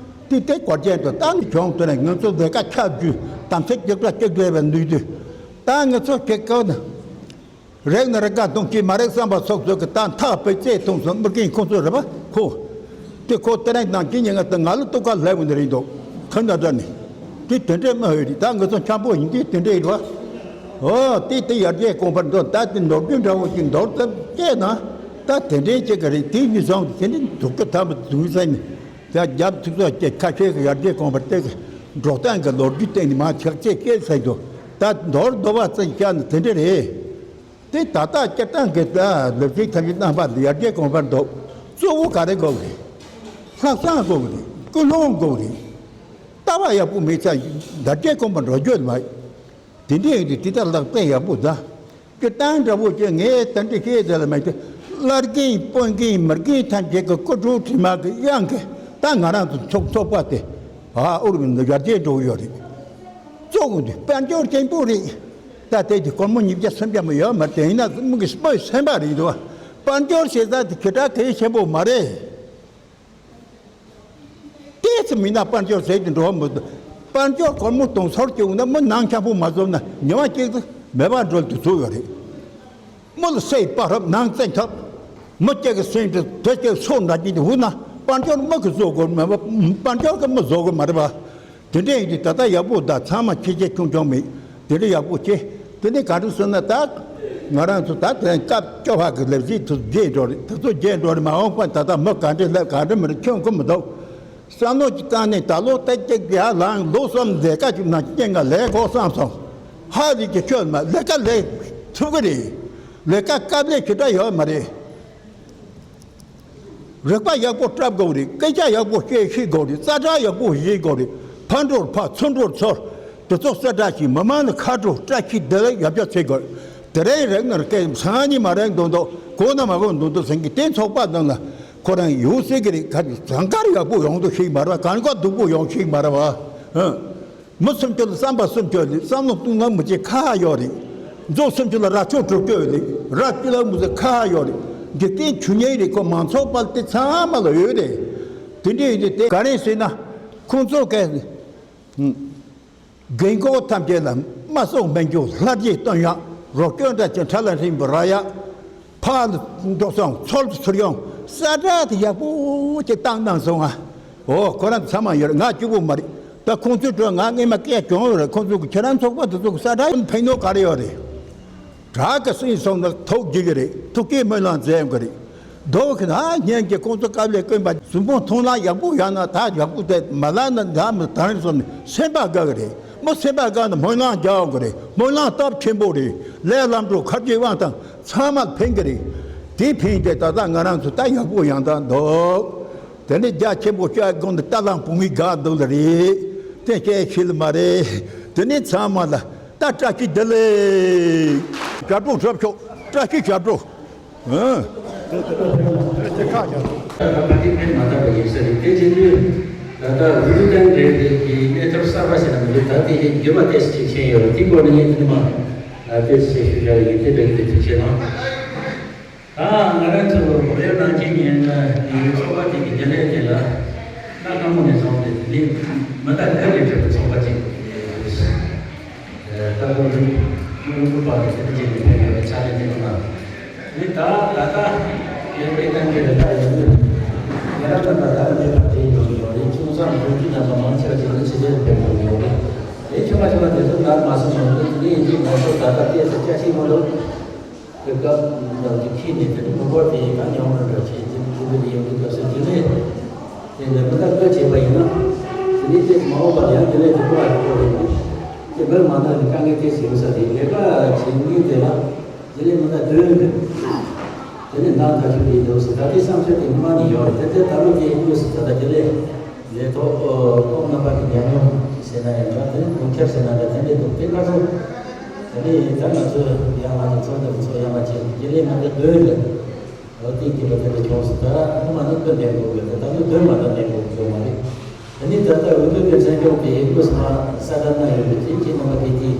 དེ་དེ་གོ་རྒྱན་དུ་ད་ནི་གྱོང་དུ་ནས་ང་ཚོ་ལས་ཀ་ཁྱབ་རྒྱུ་དམ་ཚིག་རྒྱག་པ་ཅིག་རེད་པས་འདུས་དུས་ད་ང་ཚོ་ཁྱེད་ཀ་ན། རེག་ན་རེག་ག་གདོང་གི་མ་རེག་བསམ་པ་སོགས་ཚོད་ཀྱི་ད་མཐའ་དཔེ་རྩེ་མཐོང་སོང་མི་རྒན་ཁོང་ཚོ་རེད་པ་ཁོ། དེ་ཁོ་དེ་རིང་དང་ཁྱི་ཉིན་ང་དང་ང་ལ་ལྟོ་ག་ལབ་འོང་ནི་རེད་འདུག་ཁ་ན་འདྲ་ནི། དེ་དེ་འདྲས་མ་ཧོད་རེད། ད་ང་ཚོ་འཁྱམ་པོ་ཡིན་དུས་དེ་འདྲས་རེད་པ། ཨོ་དེ་དེ་ཡར་རྒྱས་གོང་འཕེལ་འགྲོ་ད་དེ་ནོར་རྒྱུ་འདྲ་བོ་ཞིག་འདོར་ཙམ་སྐྱེས་ན། ད་དེ་འདྲའི་ཅིག་ག་རེད། དེ་ནི་སོང་དེ་འདྲའི་འདུག་གི་ཐབས་འདུག་ཟེར་ནས། ད་རྒྱབ་ཐུག་ཚོགས་ཀྱི་ཁ་ཤས་ཀྱི་ཡར་རྒྱས་གོང་འཕེལ་དེ་གི་འགྲོ་སྟངས་ཀྱི་ལོ་རྒྱུས་སྟེང་ནས་མ་ཆག་ཆེ་སྐད་ཟེར་འདུག་ད་མདོར་བསྡུ་བ་ཙམ་བཤད་ན་དེ་འདྲ་རེད། དེ་ད་ལྟ་སྤྱིར་བཏང་གི་ད་ལེགས་བཅོས་ཐམས་ཅད་རྣམ་པ་ལ་ཡར་རྒྱས་གོང་འཕེལ་འདུག་གཙོ་བོ་ག་རེ་དགོས་རེད། ལྷག་བསམ་དགོས་རེད། ཀུན་སློང་དགོས་རེད། ལྟ་བ་ཡག་པོ་མེད་ཙང་ཡར་རྒྱས་གོང་འཕེལ་འགྲོ་རྒྱུ་མ་རེད། དེ་འདྲའི་ཡིན་དུས་དེ་ལྟར་ལག་རྩལ་ཡག་པོ་ད། སྤྱིར་བཏང་འདྲ་བོ་ཅིག་ངས་ད་འདི་ཤེས་ཟེར་ལ་མེད་དེ། བླ་རྒན་དཔོན་རྒན་མི་རྒན་ཐམས་ཅད་ཀྱི་སྐུ་དྲུང་དྲི་མ་གི་དབྱངས་ཀྱིས་ད་ང་རང་ཚོ་ཚོགས་ཚོགས་པ་དེ་ཨ་ཨུར་མིན་ཡར་རྒྱས་འགྲོ་གི་ཡོད་རེད། གཙོ་བོ་འདི་དཔལ་འབྱོར་ཆེན་པོ་རེད། ད་དེ་དུས་སྒོར་མོ་ཉིས་བརྒྱ་སུམ་བརྒྱ་མ་ཡོད་མ་རེད། དེ་ཡིན་ན་མི་གི་སྤོས་སེམས་པ་རེད་འདུག་དཔལ་འབྱོར་ཞེ་ས་དེ་ཁེ་གྲགས་གལ་ཆེན་པོ་མ་རེད། ཏོག་ཙམ་མིན་ན་དཔལ་འབྱོར་ཟད་དུ་འགྲོ་བ་མི་འདུག་དཔལ་འབྱོར་སྒོར་མོ་དུང་ཕྱུར་གཅིག་འོང་ན་མི་ནང་འཁྱམ་པོ་མ་བཟོ་ན་ཉི་མ་གཅིག་ཏུ་མེད་པར་འགྲོ་དུས་ཚོད་ཡོད་རེད། མི་ལ་སྲས་པ་རབ་ནང་བཙན་ཐབས། མི་གཅིག་གི་སེམས་དུ་དེ་གཅིག་སོ་འདྲ་གཅིག་ཏུ་འུ་ན་དཔལ་འབྱོར་མི་གི་བཟོ་དགོས་མེད་པ། དཔལ་འབྱོར་གི་མི་བཟོ་དགོས་མ་རེད་པ། དེ་འདྲ་ཡིན་དུས་ད་ལྟ་ཡག་པོ་ད་ཚང་མ་ཁྱེད་ཆ་ཆུང་ཆུང་མེད། དེ་འདྲ་ཡག་པོ་བྱེད། དེ་ནས་ག་འདྲ་སོང་ན་ད་ང་རང་ཚོ་ད་དེ་སྐབས་བཅོ་ལྔ་གི་ལས་གཞི་དུ་རྒྱས་འགྲོ་རེད། དེ་ཚོ་རྒྱས་འགྲོ་རེད་མ་འོངས་པ་ད་ལྟ་མི་ག་འདྲ་ལབ་ག་འདྲ་མི་རེད་ཁྱོད་གོ་མི་འདུག་བསམ་བློ་ཅིག་བཏང་ནས་ད་ལོ་ད་ཅིག་ཡར་ལངས་ལོ་གསུམ་ལས་ཀ་ཅིག་ན་རྐྱེན་ངན་ལས་གོ་བསམ་སོང་། ཧ་ལས་ཀྱི་ཆོད་མ་ལས་ཀ་ལས་ཐུབ་ཀྱི་རེད། ལས་ཀ་དཀའ་ལས་ཞེ་དྲག་ཡོད་མ་རེད། རིག་པ་ཡག་པོ་བཀྲབ་དགོས་རེད། སྐད་ཆ་ཡག་པོ་བཤད་ཤེས་དགོས་རེད། གསལ་བསྒྲགས་ཡག་པོ་བྱེད་དགོས་རེད། ཕར་འགྲོ་ཕར་ཚུར་འགྲོ་ཚུར། དེ་ཚོ་གསལ་བསྒྲགས་ཤིག་མི་མང་ལ་ཁ་དྲོ་བཀྲ་ཤིས་བདེ་ལེགས་ཡག་པོ་བྱེད་དགོས། དེ་རིང་རིག་ནར་སྐད་སང་ཉིན་མ་རེད་འདུག་འདུག་གོ་ན་མ་གོ་འདུག་འདུག་ཟེར་གི་དེ་ཚོགས་པ་ནང་ལ་ཁོ་རང་ཡོད་སྲིད་གི་རེད། ག་རེ་ཟངས་དཀར་ཡག་པོ་ཡོང་འདུག་ཤེས་མ་རེད་པ། གང་ག་སྡུག་པོ་ཡོང་ཤེས་མ་རེད་པ། ཧུམ། མི་སུམ་ཅུ་ལ་བསམ་པ་སུམ་ཅུ་ཡོད་རེད། བསམ་བློ་གཏོང་ལམ་མི་གཅིག་ཁ་ཡོད་རེད། མཛོ་སུམ་ཅུ་ལ་རྭ་ཅོ་དྲུག་ཅུ་ཡོད་རེད། རྭ་སྤྱི་ལ་མི་ཟེར་ཁ་ཡོད་རེད། འཇིག་རྟེན་ཆོས་ཉིད་རེད། ཁོ་མང་ཚོགས་པ་དེ་ཚང་མ་ལ་ཡོད་རེད། དེ་འདྲ་ཡོད་དུས་དེ་ག་རེ་ཟེར་ན། ཁོང་ཚོ་གི་རྒན་འཁོགས་ཐམས་ཅད་ལ་མ་སོགས་སྨན་རྒྱུ་ལྷ་རྗེས་སྟོན་ཡག་རོགས་སྐྱོན་འདྲ་ཅན་ཁྲ་ལ་ཧྲིན་པོ་ར་ཡག་ཕར་འགྲོ་སོང་ཚུར་ཚུར་ཡོང་གསལ་བསྒྲགས་དེ་ཡག་པོ་ཅིག་བཏང་གནང་སོང་ང་། འོ་ཁོ་རང་ཚང་མ་ཡོད་རེད། ང་གཅིག་པུ་མ་རེད། ད་ཁོང་ཚོའི་གྲོས་ང་སྔས་མ་སྐད་གྱོང་ཡོད་རེད། ཁོང་ཚོ་གི་ཁྱེད་རང་ཚོགས་པ་དེ་ཚོ་གི་གསལ་བསྒྲགས་ཕན་ནོ་ག་རེ་ཡོད་རེད། དྲག་གི་སྲིད་སོང་ན་ཐུགས་དགྱེས་ཀྱི་རེད། ཐུགས་ཀྱི་སྨོན་ལམ་མཛད་ཡོང་གི་རེད། མདོ་གི་ན་སྙན་གྱི་ཁོང་ཚོ་སྐབས་ལས་དཀོན་པ་གཟུགས་པོ་མཐོང་ལ་ཡག་པོ་ཡང་ན་ད་ཡག་པོ་དེ་མ་ལ་ན་འདྲ་མི་དང་སོང་ནས་སེམས་པ་དགའ་གི་རེད། མི་སེམས་པ་དགའ་ན་སྨོན་ལམ་རྒྱག་ཡོང་གི་རེད། སྨོན་ལམ་སྟོབས་ཆེན་པོ་རེད། ལས་ལམ་འགྲོ་ཁ་རྗེ་དབང་དང་ཚང་མ་ཕན་གི་རེད། དེ་ཕན་དེ་ད་ལྟ་ང་རང་ཚོ་ད་ཡག་པོ་ཡང་དག་འདུག་དེ་ནས་རྒྱ་ཆེན་པོ་ཤོག་དགོན་དུ་རྟ་གླང་བུ་མོའི་སྒང་འདུག་ལ་རེད། དེ་སྐད་ཤེས་ལ་མ་རེད། དེ་ནས་ཚང་མ་ལ་ད་བཀྲ་ཤིས་བདེ་ལེགས། ཞབས་བྲོ་འཁྲབ་ཤོག་བཀྲ་ཤིས་ཞབས་བྲོ། ཨང་། ད་ལྟ་འོས་བསྡུ་ལྟེ་གནས་རེད་དེ་གི་གནས་ཐབས་གསར་པ་ཞིག་ལ་མི་འདུག་ད་དེ་ཡི་འགྱུར་བ་ཏོག་ཙམ་ཅིག་ཕྱིན་ཡོད་རེད། དེའི་སྐོར་ནས་ངས་དེ་ནས་མ་ཏོག་ཙམ་ཞིག་ཞུ་བྱ་ཡིན། དེ་འདྲ་གི་ཐུགས་རྗེ་ཆེ་གནང་། ད་ང་རང་ཚོ་བོད་ཡར་ནང་ཆེན་ཉིན་ནི་ཚོགས་པ་དེ་གི་རྒྱུན་ལས་དེ་ལ་གནའ་སྔ་མོ་ནས་བཟུང་སྟེ་དེ་ནས་མི་ཟླ་བདུན་ལས་གྲུབ་པའི་ཚོགས་པ་ཅིག་ཡིན། ལྟ་སྐོར་འདི་སྔོན་འགྲོ་པ་གི་དེ་རྗེས་ནས་ཕེབས་ཡོད་པའི་ཕྱག་ལས་དེ་གནང་། དེ་ད་ད་ལྟ་ཡོད་པའི་གཏན་འཁེལ་ལ་ལྟ་ཡོང་དུས་ཡ་རབས་རྣམ་པ་ད་ལྟ་མེད་པ་དེ་ཡོང་ཡོད་རེད། ཁྱུང་ཚང་གི་རྒྱུ་རྣམ་པ་མང་ཆེ་བ་ཅིག་ནི་ཕྱི་རྒྱལ་ཕེབས་ཡོང་ཡོད་རེད། དེ་ཁྱོད་མ་ཁྱོད་མ་དེ་ཚོ་ལ་མ་སོང་ཡོང་དུས་དེ་ཡིན་དུས་ང་ཚོ་ད་ལྟ་ཏོག་ཙམ་སྐྱ་ཤིང་མ་འདུག་དེ་སྐབས་ནང་གི་ཁྱི་ནས་དེ་ནི་མི་འབོར་དེ་ཡིན་ན་ཉུང་རུ་འགྲོ་ཆེད་དེ་ནི་ཁྱི་འདི་ཡོང་དུས་སྐབས་སུ་དེ་ནས་དེ་ནས་མི་ལྟ་བཀོད་བྱས་པ་ཡིན་ན། དེ་ནས་དེ་མ་འོངས་པར་ཡང་དེ་ནས་དེ་འགྲོ་བ་ཡོང་གི་རེད། དེ་འབུལ་མ་གནང་ནས་དཀའ་ངལ་དེ་ཞིག་ཡོང་ས་རེད། ལས་ཀ་བྱེད་མཁན་དེ་ལ་དེ་ནས་མི་ལྟ་བདུན་རེད། དེ་ནས་ནང་ཐག་ཆོད་དེ་འདུག་ཟེར། ད་དེ་བསམ་ཚུལ་དེ་སྔོན་མ་ནས་ཡོད་རེད། དེ་དེ་ད་ལོ་དེ་དངོས་སུ་ད་ལྟ་དེ་ལས། ལས་ཐོག་ཁོང་རྣམ་པ་གི་ཉམས་མྱོང་ཟེར་ན་ཡང་འདྲ། དེ་ནི་གྲོང་ཁྱེར་ཟེར་ན་འདྲ། དེ་འདྲའི་འདུག་དེ་ཁ་སང་དེ་ནི་ད་ང་ཚོ་ཡང་མ་ཚོ་ཚོགས་འདུ་ཚོགས་ཡང་མ་བྱས་རྒྱུན་ལས་མི་འདི་བདུན་ལ་ལོ་དེའི་རྒྱུན་ལ་དེ་འདྲ་བྱུང་སོང་། ད་སྔོན་མ་ནི་སྐུ་འདེམས་དགོས་དགོས་ཏེ་ད་ནི་བདུན་མ་གཏོགས་འདེམས་དགོས་དགོས་མ་རེད། དེ་ནི་ད་ལྟ་འོས་བསྡུ་གི་མཚན་ཁྱོན་དེ་དངོས་སུ་མ་གསལ་བསྒྲགས་གནང་ཡོད་པའི་དེ་ཁྱེད་རྣམ་པ་གིས་དེ་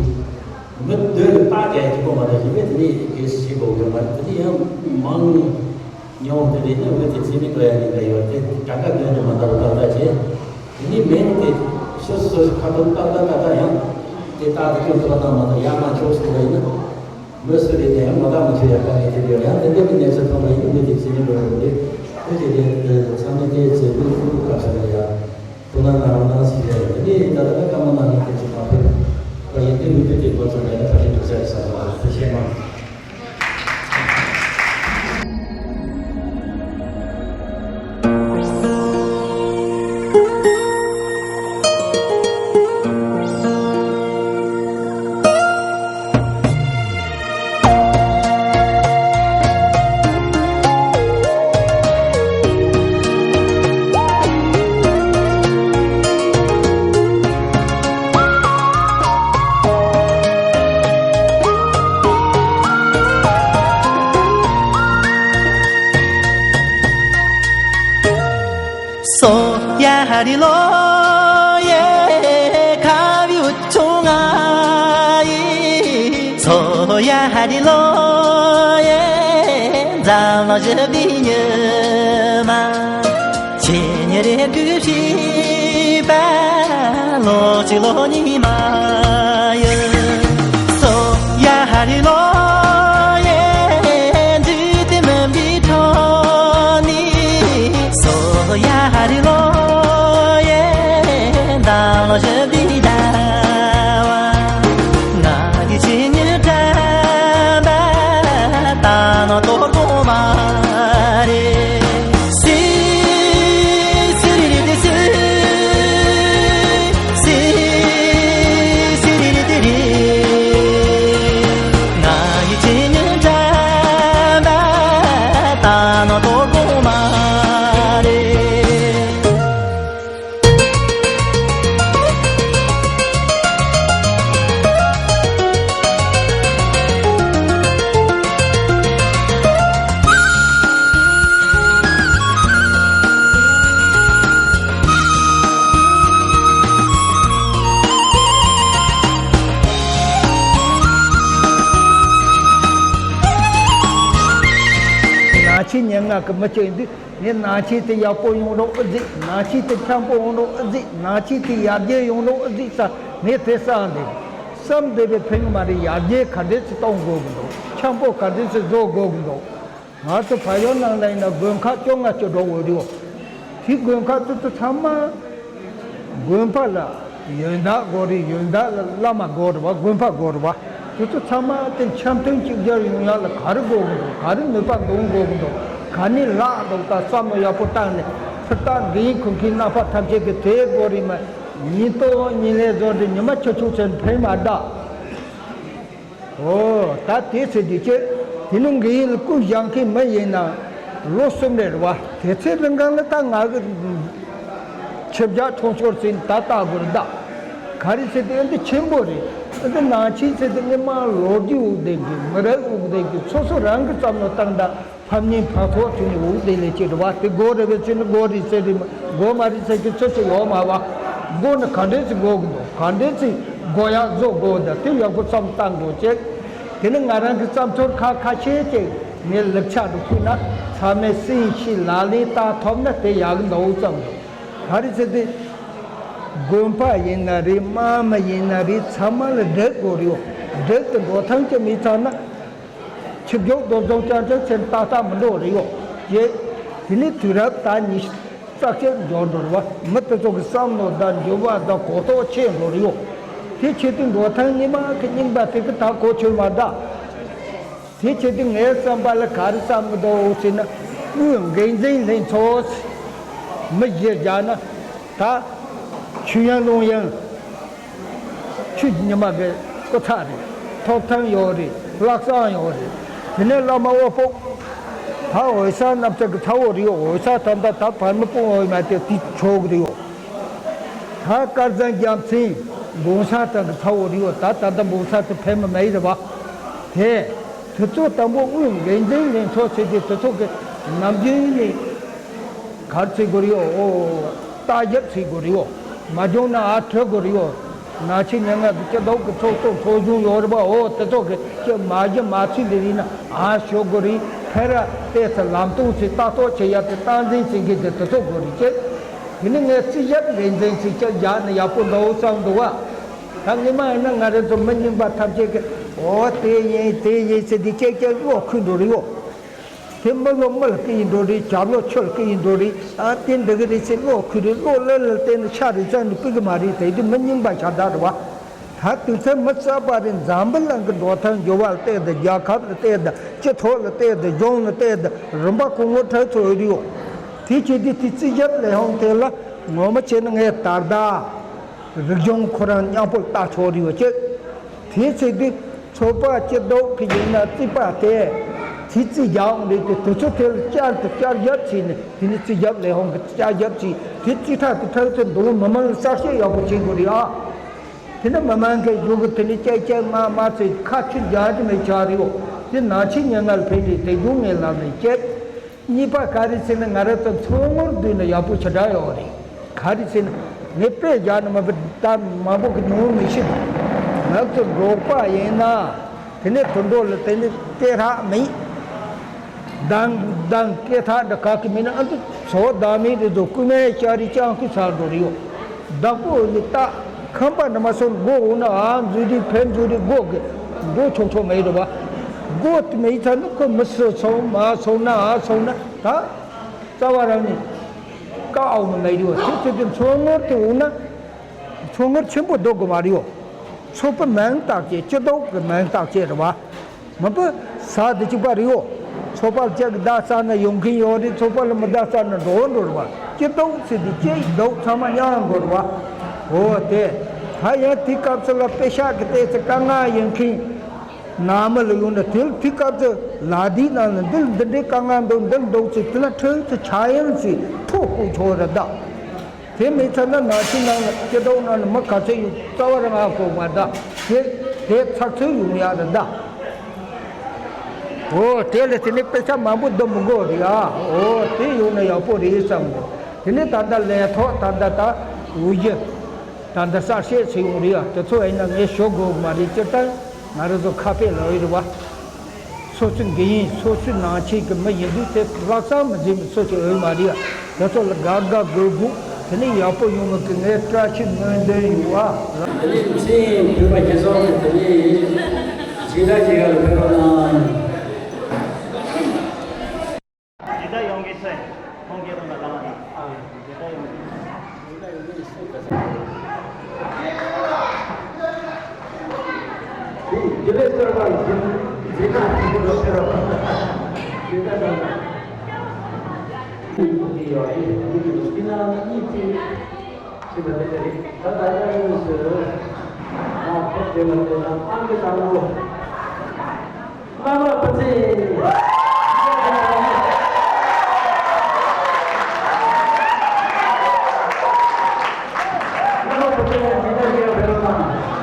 མི་བདུན་ལ་བཏགས་ཀྱང་ཁྱད་པར་མ་གཏོགས་གཞན་པས་དེ་ནི་གལ་སྲིད་བྱེད་དགོས་དགོས་མ་རེད། དེ་ནི་ཡང་མང་ཉུང་དེ་རེད་ན་འོས་དེ་ཚེ་མི་འགྲོ་ཡ་ནི་འདྲ་ཡོད་དེ་གྲངས་ཀ་དོན་དུ་མ་འདའ་བ་ཏག་ཏག་བྱས། དེ་ནི་མིང་དེ་སོ་སོ་སོ་སོ་ཁ་ཐུག་ཏག་ཏག་ཏག་ཏག་ཡང་དེ་རྟག་ཏུ་སྐྱོན་ཐུབ་པ་དང་མ་གཏོགས་ཡར་མར་འཁྱོག་སོང་བ་ཡིན་ན་མི་སུ་རེད་ནའང་ངོ་རྟགས་མི་ཆོད་ཡ་དཀའ་ངལ་དེ་འདྲ་ཡོད། ཡང་དེ་འདྲ་གི་གནས་ཚུལ་མཐོང་བ་ཡིན་ན་འོས་དེ་ཚེ་མི་འགྲོ་ཡ་རེད། ཁོ་ཞིག་རེད། ཚང་མས་དེ་ཚེ་འགྲོ་ཐུབ་སྐབས་སུ་རེད་ཡ། ཐུགས་སྣང་གནང་རོགས་གནང་ཞེས་ཞུ་ཡ་ཡིན། དེ་ནས་ད་ལྟ་བཀའ་མོལ་གནང་མཁན་དེ་ཚོ་མ་ཕེབས་པ་ཡིན་དུས་འོས་བསྡུ་དེ་འགོ་བཙུགས་ནས་ཕ་ཤི་འགྲོ་ས་རེད་བསམ་པ་ཐུགས་རྗེ་ཆེ་གནང་། ཧ་རི་ལོ་ཡེ་འཛམ་གླིང་བཞི་པའི་ཉི་མ། ཆེ་ཉི་རེ་དགུ་བཞི་པ། ལོ་གཅིག་ལོ་གཉིས་མ་ཡོད། སོ་ཡ་ཧ་རི་ལོ་ཡེ་འཇིག་རྟེན་མུན་པའི་ཁྲོད་ནས། སོ་ཡ་ཧ་རི་ལོ་ཡེ་འཛམ་གླིང་བཞི་པའི་ཟླ་བ། ང་གི་ཆེ་ཉི་དྲན་པ་ད་ནི་དོ་དགོང་མ་རེད། སི་སི་རི་རི་ཏི་སི། སི་སི་རི་རི་ཏི་རི། ང་ཡི་ཆེ་ཉི་དྲན་པ་ད་ནི་དོ་དགོང་མ་རེད། ནང་ཆེན་སྙན་ངག་གི་མི་གཅིག་འདུག་ངས་ནང་ཆེན་དེ་ཡག་པོ་ཡོང་རོགས་ཨེ་ཟེར། ནང་ཆེན་དེ་འཁྱམ་པོ་ཡོང་རོགས་ཨེ་ཟེར། ནང་ཆེན་དེ་ཡར་རྒྱས་ཡོང་རོགས་ཨེ་ཟེར་ས། ངས་དེ་བསམ་བསྡད། བསམ་བསྡད་པའི་ཕན་ཡོན་མ་རེད། ཡར་རྒྱས་ག་འདྲས་སེ་གཏོང་དགོས་ཀྱི་འདུག་འཁྱམ་པོ་ག་འདྲས་སེ་བཟོ་དགོས་ཀྱི་འདུག་ང་ཚོ་བལ་ཡུལ་ནང་ལ་ཡིན་ན་དགོན་ཁག་བཅོ་ལྔ་ཅིག་འགྲོ་དགོས་རེད། དེ་དགོན་ཁག་དེ་ཚོ་ཚང་མ། དགོན་པ་ལ་ཡོན་བདག་དགོས་རེད། ཡོན་བདག་ལ་བླ་མ་དགོས་རེད་པ། དགོན་པ་དགོས་རེད་པ། དེ་ཚོ་ཚང་མ་དེ་འཆམ་མཐུན་གཅིག་གྱུར་ཡོང་ཡག་ལ་ག་རེ་དགོས་ཀྱི་འདུག་ག་རེ་ནུས་པ་འདོན་དགོས་ཀྱི་འདུག་ག་ནས་ལག་འདུག་ད་བསམ་བློ་ཡག་པོ་བཏང་ནས་ཕུར་ཐག་འགན་ཁུར་མཁན་རྣམ་པ་ཐམས་ཅད་ཀྱིས་དེ་དགོས་རེད་མ། ཉིན་ལྟོ་ཉིན་ལས་བཟོ་འདྲ་ཉི་མ་ཆུ་ཆུ་ཚོད་ཕན་མ་གདའ། ཨོ། ད་དེ་ཚེ་འདི་ཁྱེད་དེ་ནི་འགའི་ལ་སྐུ་བཞེངས་མཁན་མི་ཡིན་ན་ལོ་གསུམ་རེ་རེད་བ། དེ་ཚེ་རིང་གང་ལ་ད་ང་གི་ཁྱེད་རྒྱ་ཆུང་ཆོར་ཟིན་ད་ལྟ་དགོས་རེད་ད། ག་རེ་ཚེ་དེ་འདི་ཆེན་པོ་རེད། འདི་ནང་ཆེན་ཚེ་དེ་ངས་མ་ལོ་རྒྱུས་འུག་བསྡད་གི་མི་རབས་འུག་བསྡད་གི་སོ་སོ་རང་གི་བསམ་བློ་བཏང་ད། ཕམ་ཉིན་ཕག་ཚོགས་ཚུན་ནས་འུག་བསྡད་ལས་ཅི་རེད་བ། དེ་དགོས་རེད་པས་ཅི་ནི་དགོས་རེད་ཟེར་རེད་མ། དགོས་མ་རེད་ཟེར་གི་ཚོད་ཚོད་ཡོད་མ་བ། དགོས་ནི་ག་འདྲས་ཅིག་དགོས་གི་འདུག་ག་འདྲས་ཅིག་དགོས་ཡག་བཟོ་དགོས་འདུག་དེ་ཡག་པོ་བསམ་བཏང་དགོས་ཅེས། དེ་ནི་ང་རང་གི་བསམ་ཚུལ་ཁ་ཁ་ཤས་ཅིག་ངས་ལེགས་ཆ་རུ་ཕུལ་ན་ཚང་མས་སེམས་ཤེས་ལག་ལེན་བསྟར་ཐུབ་ན་དེ་ཡག་གི་འདུག་བསམ་འདུག་ག་རེ་ཟེར་དུས། དགོན་པ་ཡིན་ན་རེད། དམག་མི་ཡིན་ན་རེད། ཚང་མ་ལ་སྒྲིག་དགོས་རེད། སྒྲིག་དེ་འགྲོ་ཐང་ཅི་མི་ཚང་ན། ཆིབས་བསྒྱུར་རྡོ་རྫོང་ཅང་ཅང་ཚེ་ཏག་ཏག་མི་འགྲོ་རེད་ཡོད་ཅེས། དེ་ནས་དུས་རབས་ད་ཉི་ཤུ་རྩ་གཅིག་འགྱུར་འགྲོ་རེད་བ། མི་དེ་ཚོ་གི་བསམ་བློ་དང་འགྱུར་བ་དང་གོ་རྟོགས་ཆེ་འགྲོ་རེད་ཡོད། དེ་ཆེད་དུ་འགྲོ་ཐང་ཉི་མ་གི་རྙིང་པ་དེ་གི་ད་གོ་ཆོད་མ་འདྲ། དེ་ཆེད་དུ་ངའི་བསམ་པ་ལ་ག་རེ་བསམ་གི་འདུག་ཟེར་ན། དབུས་འགན་འཛིན་ལྷན་ཚོགས་མི་བཞི་བརྒྱ་ན། ད་ཆོས་དབྱིངས་ལུང་དབྱངས། ཆོས་ཉི་མ་གི་སྐུ་ཚ་རེད། ཐོབ་ཐང་ཡོད་རེད། ལྷག་བསམ་ཡོད་རེད། དེ་ནས་བླ་མ་དབུ་སྤོ། ད་འོད་གསལ་རྣམ་ཐར་གི་ཚ་བོ་རེད་ཡོད། འོད་གསལ་ད་ལྟ་ད་བར་མི་སྤོང་བ་མ་དེ་དེ་ཆོག་གི་རེད་ཡོད། ད་དཀར་གཙང་རྒྱལ་མཚན་གོང་ས་ཐང་གི་ཚ་བོ་རེད་ཡོད། ད་ད་ལྟ་གོང་ས་དེ་ཕེབས་མི་མེད་རེད་བ། དེ། དེ་ཚོ་དང་པོ་དབུས་འགན་འཛིན་ལྷན་ཚོགས་ཟེར་དུས་དེ་ཚོ་གི་ནམ་རྒྱུན་ནས་གར་ཚིག་དགོས་རེད་ཨོ། ལྟ་ཞིབ་ཚིག་དགོས་རེད་ཨོ། མ་བྱུང་ན་ཨ་ཁྲོད་དགོས་རེད་ཨོ། ནང་ཆེན་སྙན་ངག་གི་སྤྱི་ཚོགས་ཀྱི་ཚོགས་གཙོ་ཚོགས་གཞོན་ཡོད་རེད་པ་ཨོ། དེ་ཚོ་གི་ཅི་མ་གཞི་མ་ཚུད་ལས་རིགས་ན་ཨ་ཞོ་དགོས་རེད། ཕེ་ར་ཏེ་ཚ་ལམ་སྟོན་ཚིག་ལྟ་རྟོག་བྱེད་ཡ་དེ་སྟངས་འཛིན་བྱེད་མཁན་དེ་དེ་ཚོ་དགོས་རེད་ཅེ། དེ་ནི་ངས་རྩིས་ཞིབ་འགན་འཛིན་ཚིག་ཅི་རྒྱག་ནི་ཡག་པོ་འདུག་བསམ་འདུག་བ། ད་ངེས་མ་ཡིན་ན་ང་རང་ཚོ་མི་རྙིང་པ་ཐམས་ཅད་ཀྱིས་ཨོ་དེ་ཡིན་དེ་ཡིན་ཟེར་དེ་ཅེ་ཅེ་བློ་ཁུར་འགྲོ་རེད་ཡོད། དེ་མི་ལོ་མི་ལ་སྐྱེ་ཡིན་འགྲོ་རེད། ཇབ་ལོ་ཆུ་ལ་སྐྱེ་ཡིན་འགྲོ་རེད། ཨ་དེ་འདི་གི་རེད་ཟེར་བློ་ཁུར་རེད། བློ་ལ་ལ་བལྟས་ན་ཤ་རེད་ཙང་ནི་སྤུ་གི་མ་རེད། དེ་དུས་མི་རྙིང་པ་ཤ་སྟག་རེད་བ། ད་དུས་ཚོད་མི་གསར་པ་རེད། འཛམ་བུ་གླིང་གི་འགྲོ་སྟངས་འགྱུར་བ་ལ་བལྟས་ཏེ་རྒྱལ་ཁབ་ལ་བལྟས་ཏེ་སྤྱི་ཚོགས་ལ་བལྟས་ཏེ་གཞུང་ལ་བལྟས་ཏེ་རིམ་པ་གོང་བུ་ཁྲག་ཚོ་ཡོད་ཡོད། དེ་བྱེད་དུས་དེ་རྩིས་ཞིབ་ལས་ཁུངས་དེ་ལ་ངོ་མ་བྱས་ན་ངས་ད་ལྟ། རིག་གཞུང་ཁོ་རང་མཉམ་པོ་ལྟ་ཆོག་རེད་བ་ཅེ། དེའི་ཚེ་དུས་ཚོད་དཔག་སྐྱིད་སྡུག་གི་ཡིན་ན་རྩིས་པ་དེ། དེ་རྩིས་རྒྱག་འོང་རེད་དེ་དུས་ཚོད་དེ་ལ་བསྐྱར་དུ་བསྐྱར་ཞིབ་བྱས་ནས་དེ་ནི་རྩིས་ཞིབ་ལས་ཁུངས་ཀྱི་བསྐྱར་ཞིབ་བྱས་དེ་རྩིས་ཁྲ་དེ་ཁྲག་ཚེ་འདུག་མི་མང་ལ་གསལ་བཤད་ཡག་པོ་བྱེད་དགོས་རེད་ཨ། དེ་ནི་མི་མང་གི་གཞུག་གི་དེ་ནི་ཀྱེ་ཀྱེ་མ་མ་ཚེ་ཁ་ཆུ་རྒྱག་གི་མེད་ཆགས་རེད་འོ། དེ་ནང་ཆེན་ཉེ་ངལ་ཕེབས་རེད་དེ་གཞུང་ངའི་ལམ་ནས་བཅད། གཉིས་པ་ག་རེ་ཟེར་ན་ང་རང་ཚོ་མཚོ་སྔོན་བསྡུས་ན་ཡག་པོ་ཞེ་དྲག་ཡོད་རེད། ག་རེ་ཟེར་ན་ངས་དཔེ་རྒྱག་ན་མ་བུ་ད་མང་པོ་གི་ཉུང་མི་ཤེས། ང་ཚོ་འབྲོག་པ་ཡིན་ན་ དེ་ནས་དུད་འགྲོ་ལ་དེ་ནས་སྐད་གྲགས་མེད། མདང་མདང་སྐད་གྲགས་འདྲ་ག་གི་མིན་ན། ཨ་འདི་ཚོ་བདག་མེད་རེད་དོ། རྐུན་མའི་ལྕགས་རི་སྤྱང་ཁུ་ཚར་འགྲོ་རེད་ཡོད། བདག་པོ་ནི་ད་ཁམས་པ་འདྲ་མ་སོང་། སྒོ་འོང་ན་ཨ་འཛུལ་དུས་ཕན་འཛུལ་དུས་སྒོ་གི་འགྲོ་ཆོག་ཆོག་མེད་རེད་བ། སྒོ་དེ་མེད་ཚར་ན་ཁོ་མི་སུ་སོང་མ་སོང་ན་ཨ་སོང་ན་ད་རྩ་བ་རང་ནས་བཀག་འོང་མི་མེད་རེད་བ། དེ་དེ་དེ་མཚོ་སྔོན་དུ་འོང་ན། མཚོ་སྔོན་ཆེན་པོ་སྡོད་དགོས་མ་རེད་ཡོ། མཚོ་པའི་མིང་བཏགས་ཀྱི་སྤྱི་ཟློག་གི་མིང་བཏགས་ཀྱི་རེད་བ། མི་བུ་ས་དེ་གཅིག་པ་རེད་ཡོ། མཚོ་པ་ལ་ཅིག་བདག་ས་ན་ཡོང་མཁན་ཡོད་རེད། མཚོ་པ་ལ་མི་བདག་ས་ན་འགྲོ་འགྲོ་རེད་བ། སྤྱི་ཟློག་ཟེར་དུས་སྤྱི་ཟློག་ཚང་མ་མཉམ་དགོས་རེད་བ། འོ་དེ། ད་ཡང་དེའི་སྐབས་སུ་ལ་པེ་ཤག་གི་ལྟས་ཚེ་དཀའ་ངལ་ཡོད་མཁན། ནང་མི་ལ་ཡོང་ན་དེ་ལ་དེའི་སྐབས་སུ་ལ་དེའི་ནང་ལ་འདི་ལ་འདི་འདྲའི་དཀའ་ངལ་འདུག་འདི་འདུག་ཚེ་དེ་ལ་ཁྲིད་ཚེ་ཆ་ཡང་ཚེ་ཐུག་དགོས་ཆོག་རེད་ད། དེ་མེད་ཚར་ན་ནང་ཆེན་ནང་ལ་སྤྱི་ཟློག་ནང་ལ་མི་ག་ཚོད་ཡོད་རྩ་བ་རང་ཨ་གོ་མ་ད། དེ་དེ་ཚགས་ཚུད་ཡོང་ཡག་རེད་ད། འོ་དེ་ལ་དེ་ནས་དཔེ་ཆ་མང་པོ་བསྡུ་མི་དགོས་རེད་ཨ། འོ་དེ་ཡོང་ན་ཡག་པོ་རེད་བསམ་གོ། དེ་ནས་ད་ལྟ་ལས་ཐོག་ད་ལྟ་ད་འོ་ཡ་ད་ལྟ་གསར་བཤད་བྱེད་ཡོང་རེད་ཨ། དེ་ཚོ་ཡིན་ན་ངས་ཞུ་དགོས་མ་རེད། སྤྱིར་བཏང་ང་རང་ཚོ་ཁ་དཔེ་ལོས་རེད་བ། སོ་སོའི་འགན་ཡིན། སོ་སོའི་ནང་ཆེན་གྱི་མི་ཡིན་དུས་དེ་ལྷག་བསམ་མི་བྱེད་མི་སུ་ཞིག་ཡོད་མ་རེད། དེ་ཚོ་ལ་དགའ་དགའ་དགོས་དགོས། དེ་ནས་ཡག་པོ་ཡོང་བ་གི་ངའི་བཀྲ་ཤིས་སྨོན་འདུན་ཡོད་ཨ། དེ་ནས་ཚེ་ཡིན་བོད་པ་རྒྱལ་ཚོགས་ཀྱི་དེ་ནས་ཇི་ལྟར་ཇི་ག་ལ་ཕེབས་རོགས་གནང་། ཇི་ལྟར་ཡོང་གི་ཚེ་ཁོང་སྐད་གཏོང་ལ་ལངས་ནས། ཇི་ལྟར་ཡོང་གི། བླ་མ་བུ་ཚེ། བླ་མ་བུ་ཚེ་ལ་འཇིགས་སྣང་སྐྱེ་བ་ཕེབས་རོགས་གནང་།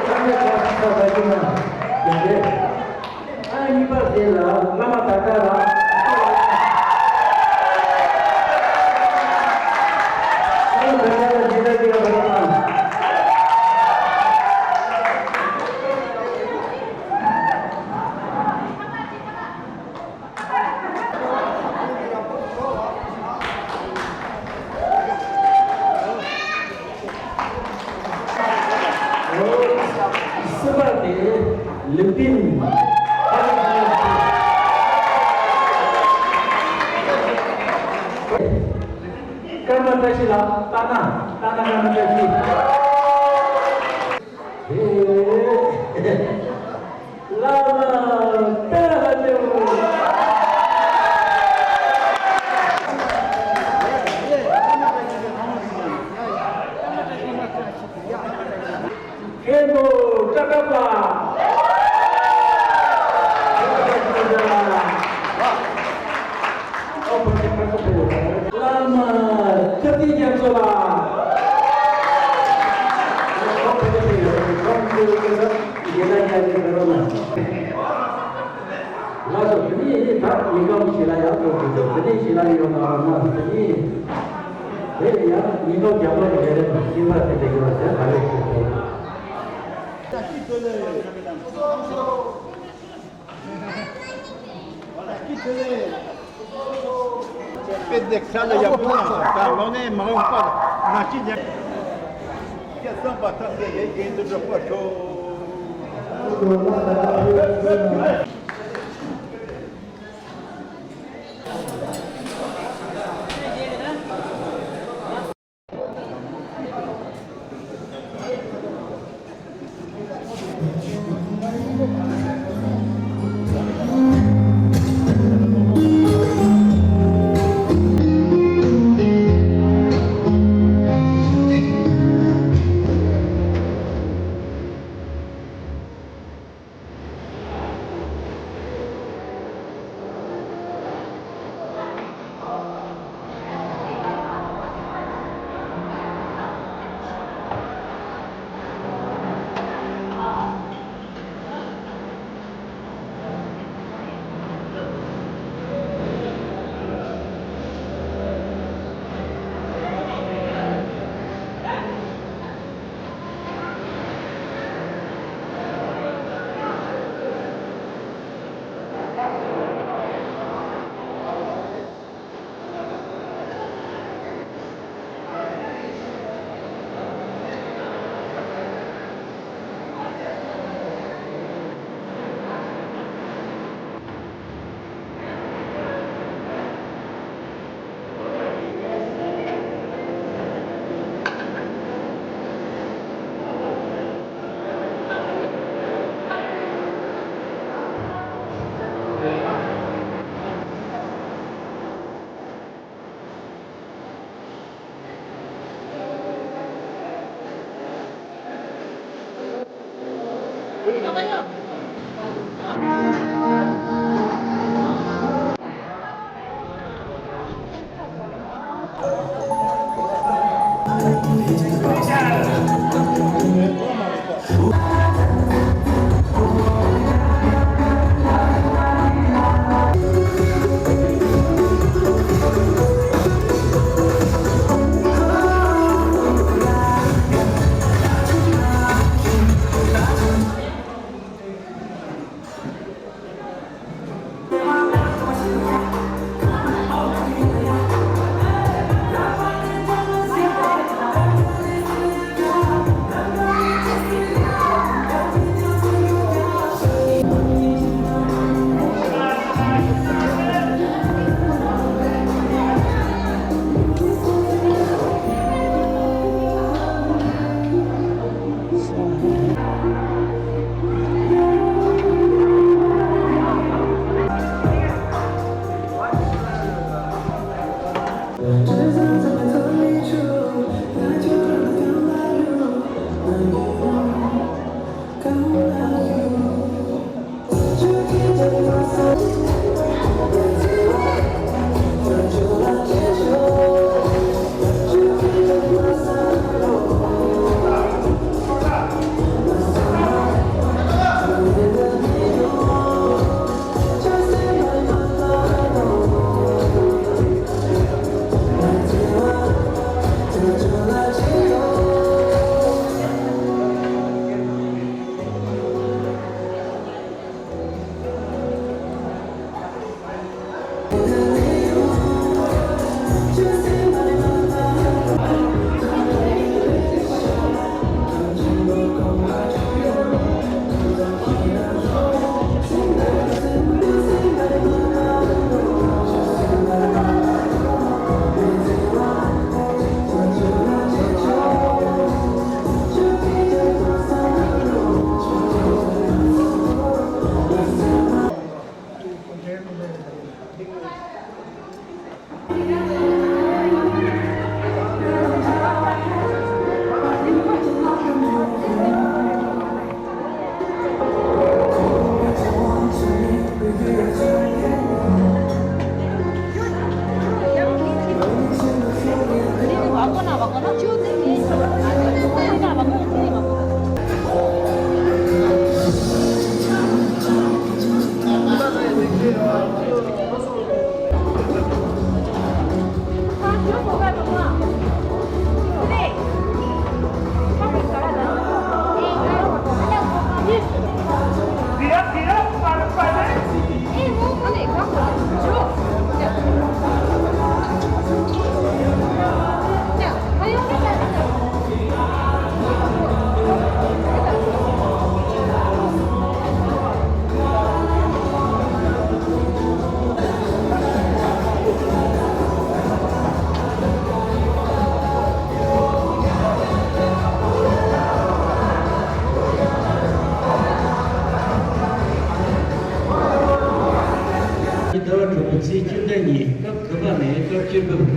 ཚང་མས་གོ་ས་ས་ས་ཞུ་ན་ཡང་རེད། ཨ་གཉིས་པ་དེ་ལ་བླ་མ་ད་ལྟ་ལ། བླ་མ་ད་ལྟ་ལ་འདི་ལྟར་གྱི་བླ་མ། སེམས་པ་དེ་ལུགས་མཐུན། ཀརྨ་བཀྲ་ཤིས་ལགས། ལྟ་ན་ལྟ་ན་ཀརྨ་བཀྲ་ཤིས། བླ་མ་བསྟན་ལ་སྤྱོད། མཁན་པོ་ཀྲ་ཀ་པ། བླ་མ་ཁྱབ་བརྡལ་རྒྱ་མཚོ་ལགས། ལགས་སོ། དེ་ནས་ཡིན་ད་ཉིན་གང་ཞིག་ལ་ཡང་ཐོག་གི་འདུག་དེ་ནས་ཞིག་ལ་ཡོང་ང་མ་དེ་ནས་དེ་ཡང་ཉིན་གང་རྒྱ་མཚོ་གི་ལས་རིམ་ཤེས་པ་དེ་འདྲ་ཡོད་ཟེར་ག་ལེར་ཞུ་དགོས། དཔེ་འདེགས་ས་ལ་ཡག་པོ་ན་ད་ལོ་ནས་མ་འོངས་པར་ང་ཅི་ཉན། སྐད་གསང་པ་ཐམས་ཅད་ཡེ་རྒྱན་དུ་འགྲོ་བར་ཤོག་ཟླ་བ་དྲུག་པའི་ཚེས་བཅུ་དྲུག་ཉིན་སྐབས་དགུ་པ་ནས་སྐབས་བཅུ་དགུ།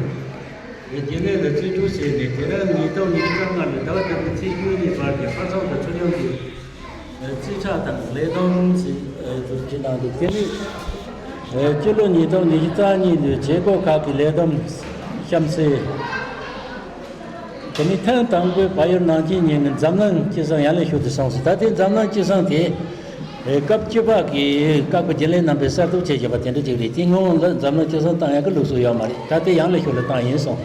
རྒྱུན་ལས་ལ་བརྩི་འཇོག་བྱས་ནས། དེ་རིང་ཉིས་སྟོང་ཉི་ཤུ་རྩ་ལྔ་ལོའི་ཟླ་བ་དང་པོའི་ཚེས་བཅུ་གཉིས་བར་གྱི་ཧྥ་ཤང་དང་ཚུལ་ཁྲིམས་ཀྱི་རྩིས་ཁྲ་དང་ལས་བསྡོམས་ཞིག་བསྡུ་རྒྱུ་གནང་འདུག་དེ་ནི་སྤྱི་ལོ་ཉིས་སྟོང་ཉི་ཤུ་རྩ་གཉིས་ལོའི་བྱེད་སྒོ་ཁག་གི་ལས་བསྡོམས་གཤམ་གསལ། དེ་ནི་ཐེངས་དང་པོའི་བལ་ཡུལ་ནང་ཆེན་ཉིན་གྱི་འཛམ་གླིང་སྤྱི་བསང་ཡང་ལེ་ཤོད་དུ་སོང་ཟིན། ད་ལྟའི་འཛམ་གླིང་སྤྱི་བསང་དེ། ཨེ། སྐབས་བཅུ་པ་གི་བཀའ་བསྒོ་རྒྱུན་ལས་རྣམ་པས་གསར་གཏོད་བྱས་ཡོད་པ་དེ་འདྲ་ཅིག་རེད། དེ་སྔོན་ལ་འཛམ་གླིང་སྤྱི་བསང་བཏང་ཡག་གི་ལུགས་སྲོལ་ཡོད་མ་རེད། ད་ལྟ་ཡང་ལེ་ཤོད་ལ་བཏང་ཡིན་སོང་།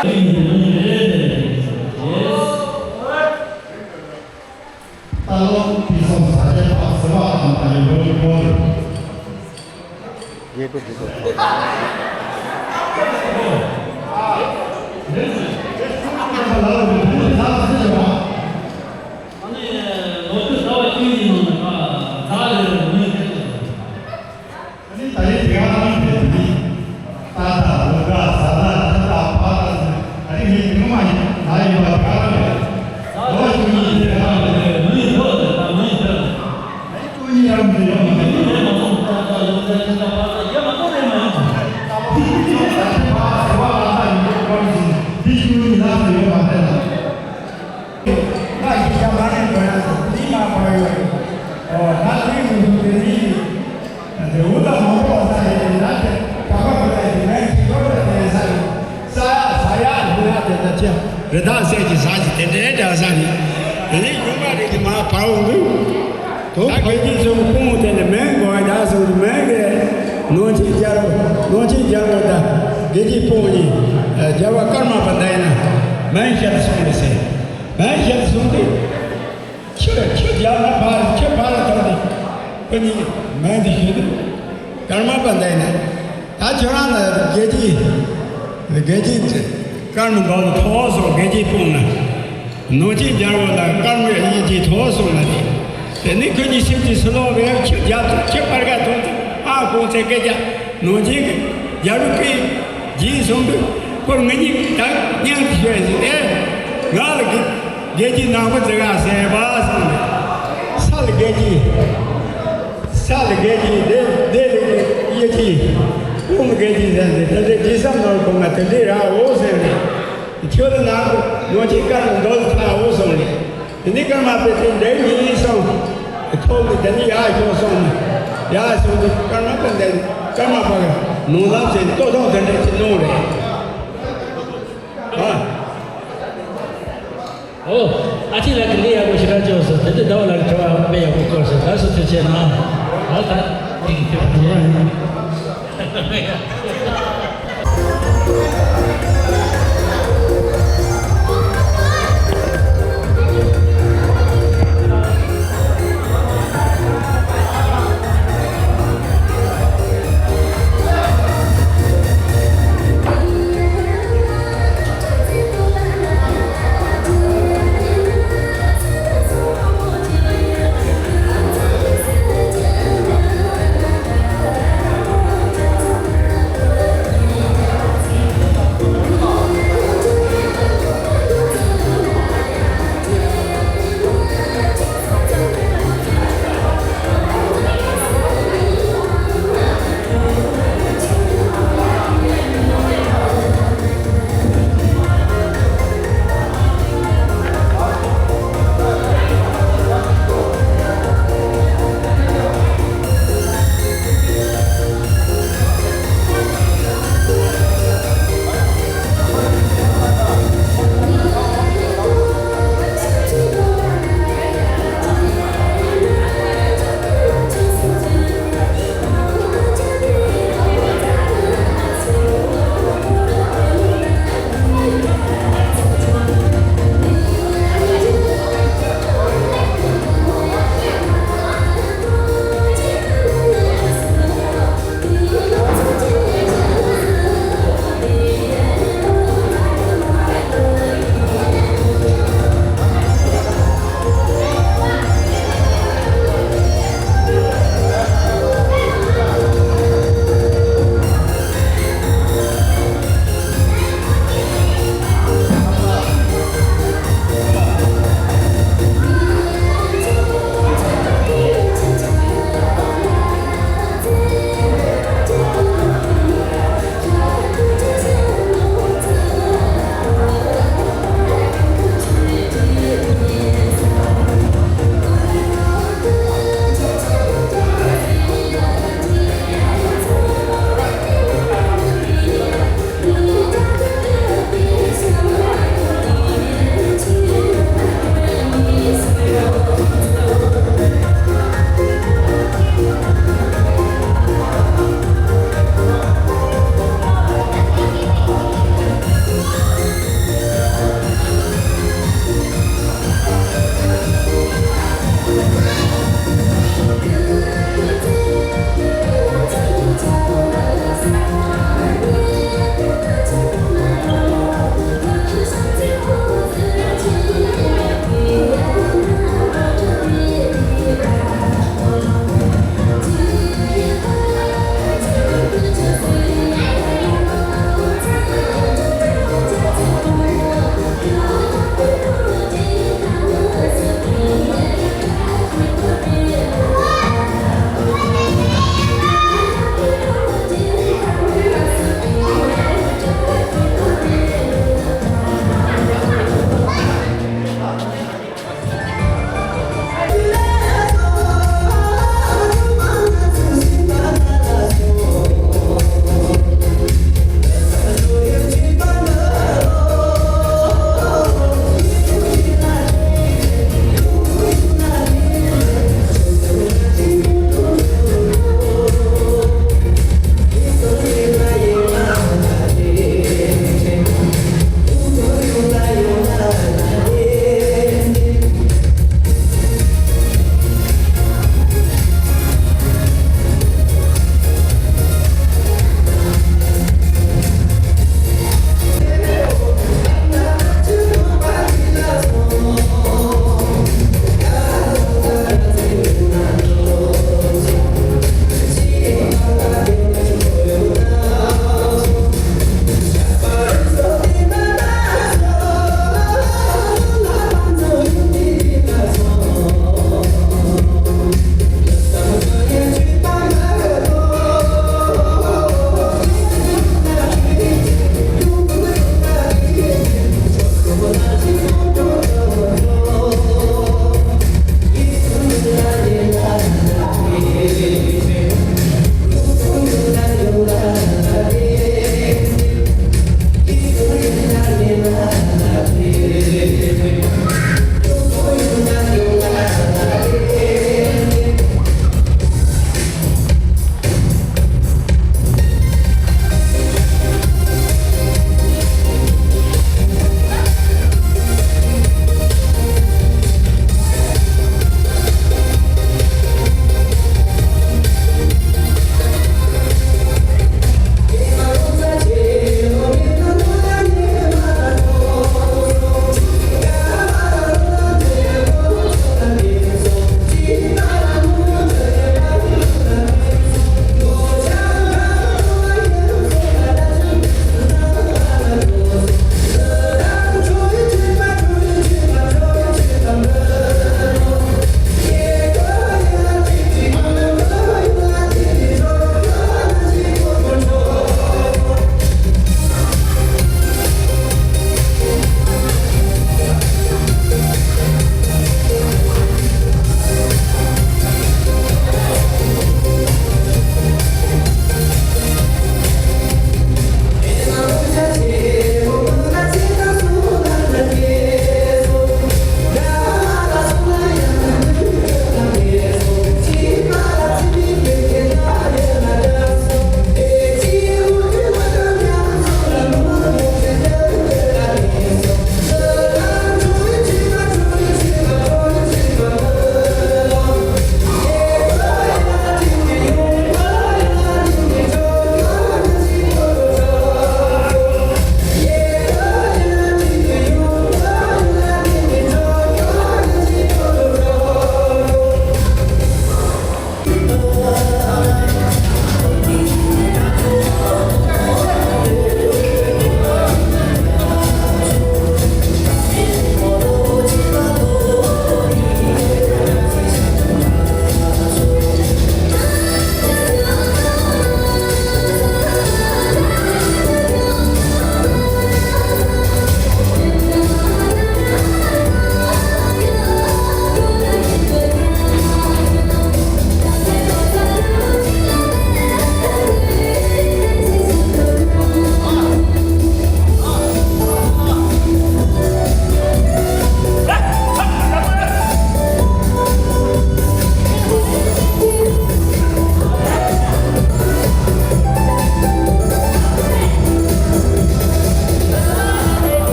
ལྟ་ལོག་དེ་སོང་ས་ཆ་བག་ཟེར་བ་དང་ད་ཡོད་པའི་སྐོར། རྒྱལ་པོ་རྒྱལ་པོ། ཨ་ནི་ད་རེས་དེ་ག་རང་བྱས་ཏེ་ནི། རྟ་དང་ལུག་དང་བཟའ་ཟླ་ཁྱིམ་དང་བག་དང་ཟེར། ད་རེས་ངས་དེ་ངོ་མ་ཡིན་ན་ཡིན་པ་དེ་ག་རང་རེད། ལོ་བཅུ་གཉིས་དེ་ག་རང་རེད། མི་ཡིན་ཐོག་ཟེར་ད་མི་ཡིན་ཐོག་ཟེར། མི་ཡིན་ཐོག་ཟེར་ད་མི་ཡིན་ཐོག་ཟེར། ད་ལྟ་ལུག་དང་ཁྱིམ་དང་བག་དང་ཡ་མ་གཏོགས་རེད་མ་ཡིན། ད་བག་ཟེར་བ་ལ་ད་ཡིན་པའི་སྐོར་ཞིག་འདི་བཅུ་གཉིས་ལ་ཟེར་ཡོད་མ་རེད་ལ། ང་ཡིག་ཆ་མ་རྙེད་དགོས་ན་ཟེར་འདི་མ་པར་ཡོད་རེད། ཨོ་ད་འདི་ངོ་ཤུགས་དེ་འདི་ཡིན། འདི་འུ་ད་མ་པོ་ས་རེད་དེ་ན་དེ་ག་པ་ག་ད་ཡིན་ན་ཅི་གོ་ད་དེ་ས་རེད། ས་ཡ་ས་ཡ་འདི་ན་དེ་ད་ཅི་རི་དྭགས་སད་ཀྱི་ས་ཅི་དེ་འདྲའི་འདྲ་ས་རེད། དེ་ནས་ཡུམ་པ་རེད་དེ་མ་པར་འོང་གི། དོ་ད་བོད་ཀྱི་ཚོ་སྐུ་ངོ་དེ་ནས་མེན་གོ་བ་ཡ་སོང་མེན་གི། ནོར་ཆེན་རྒྱལ་པོ་ནོར་ཆེན་རྒྱལ་པོ་དང་དགེ་བཤེས་སྤུན་གཉིས་རྒྱལ་བ་ཀརྨ་པ་འདའ་ཡིན་ན་མེན་ཤར་སོང་རེད་ཟེར། མེན་ཤར་སོང་དུས་ཁྱི་ཁྱི་རྒྱལ་བ་ཕར་ཁྱི་ཕར་ཐོན་ཏེ་ཁོ་གཉིས་མེན་དུ་ཞུས་དུས་ཀརྨ་པ་འདའ་ཡིན་ན་ད་ཁྱོད་རང་ལ་དགེ་བཤེས་དགེ་བཤེས་ཀརྨ་འགོག་ཐོག་སོང་དགེ་བཤེས་སྤུན་ལ། ནོར་ཆེན་རྒྱལ་པོ་དང་ཀརྨ་གཉིས་ཀྱི་ཐོག་སོང་བ་རེད། དེ་ནས་ཁོ་གཉིས་ཤིབ་ཀྱིས་སུ་ལོག་བས་ཁྱི་རྒྱབ་ཏུ་ཁྱི་པར་ཁ་ཐོན་ཏེ་ཨ་ཁོང་ཚེ་སྐད་རྒྱག་ནོར་ཆེན་གྱི་རྒྱལ་པོ་སྐད་རྗེས་སོང་དུས་ཁོར་ང་གཉིས་ད་སྙིང་གི་ཤོད་ཟིན་ཏེ་ང་ལ་དགེ་དགེ་ཀྱི་ནག་པོ་ཙི་ག་ཟེར་བ་སོང་ནས་ས་ལ་དགེ་ཀྱི། ས་ལ་དགེ་ཀྱི་སྡེ་སྡེ་ལ་དགེ་ཀྱི་ཀུན་དགེ་ཀྱི་ཟེར་ཏེ་དེ་འདྲའི་དྲི་བསམ་ནོར་གོང་ང་དེ་འདྲའི་ར་འོ་ཟེར་ནས། ཁྱོད་ལ་ནང་དུ་ནོར་གྱི་དཀར་ནི་མདོ་ལ་ཐག་འོ་སོང་རེད། དེ་ནི་ཀརྨ་པས་དེ་འདྲའི་ཉིན་སོང་། ཐོག་ནས་དེ་ནི་ཡར་ཤོག་སོང་ནས། ཡར་སོང་ནས་ཀརྨ་པ་འདས་ནས་ཀརྨ་པ་གི་ནོར་ལམ་ཟེར་ལྟོ་ཐོག་དེ་འདྲ་ཅིག་གནང་རེད། ཨ། ཨོ། ཨ་ཅེ་ལགས་ཀྱིས་ལས་ཡག་པོ་ཞེ་དྲག་བྱུང་སོང་། དེ་འདྲ་ཟླ་བ་ལགས་དྲི་བ་དཔེ་ཡག་པོ་བསྐུར་སོང་། ད་སུ་ཐུགས་རྗེ་གནང་། ད་ད་ཐེངས་ཐེངས་ཐེངས།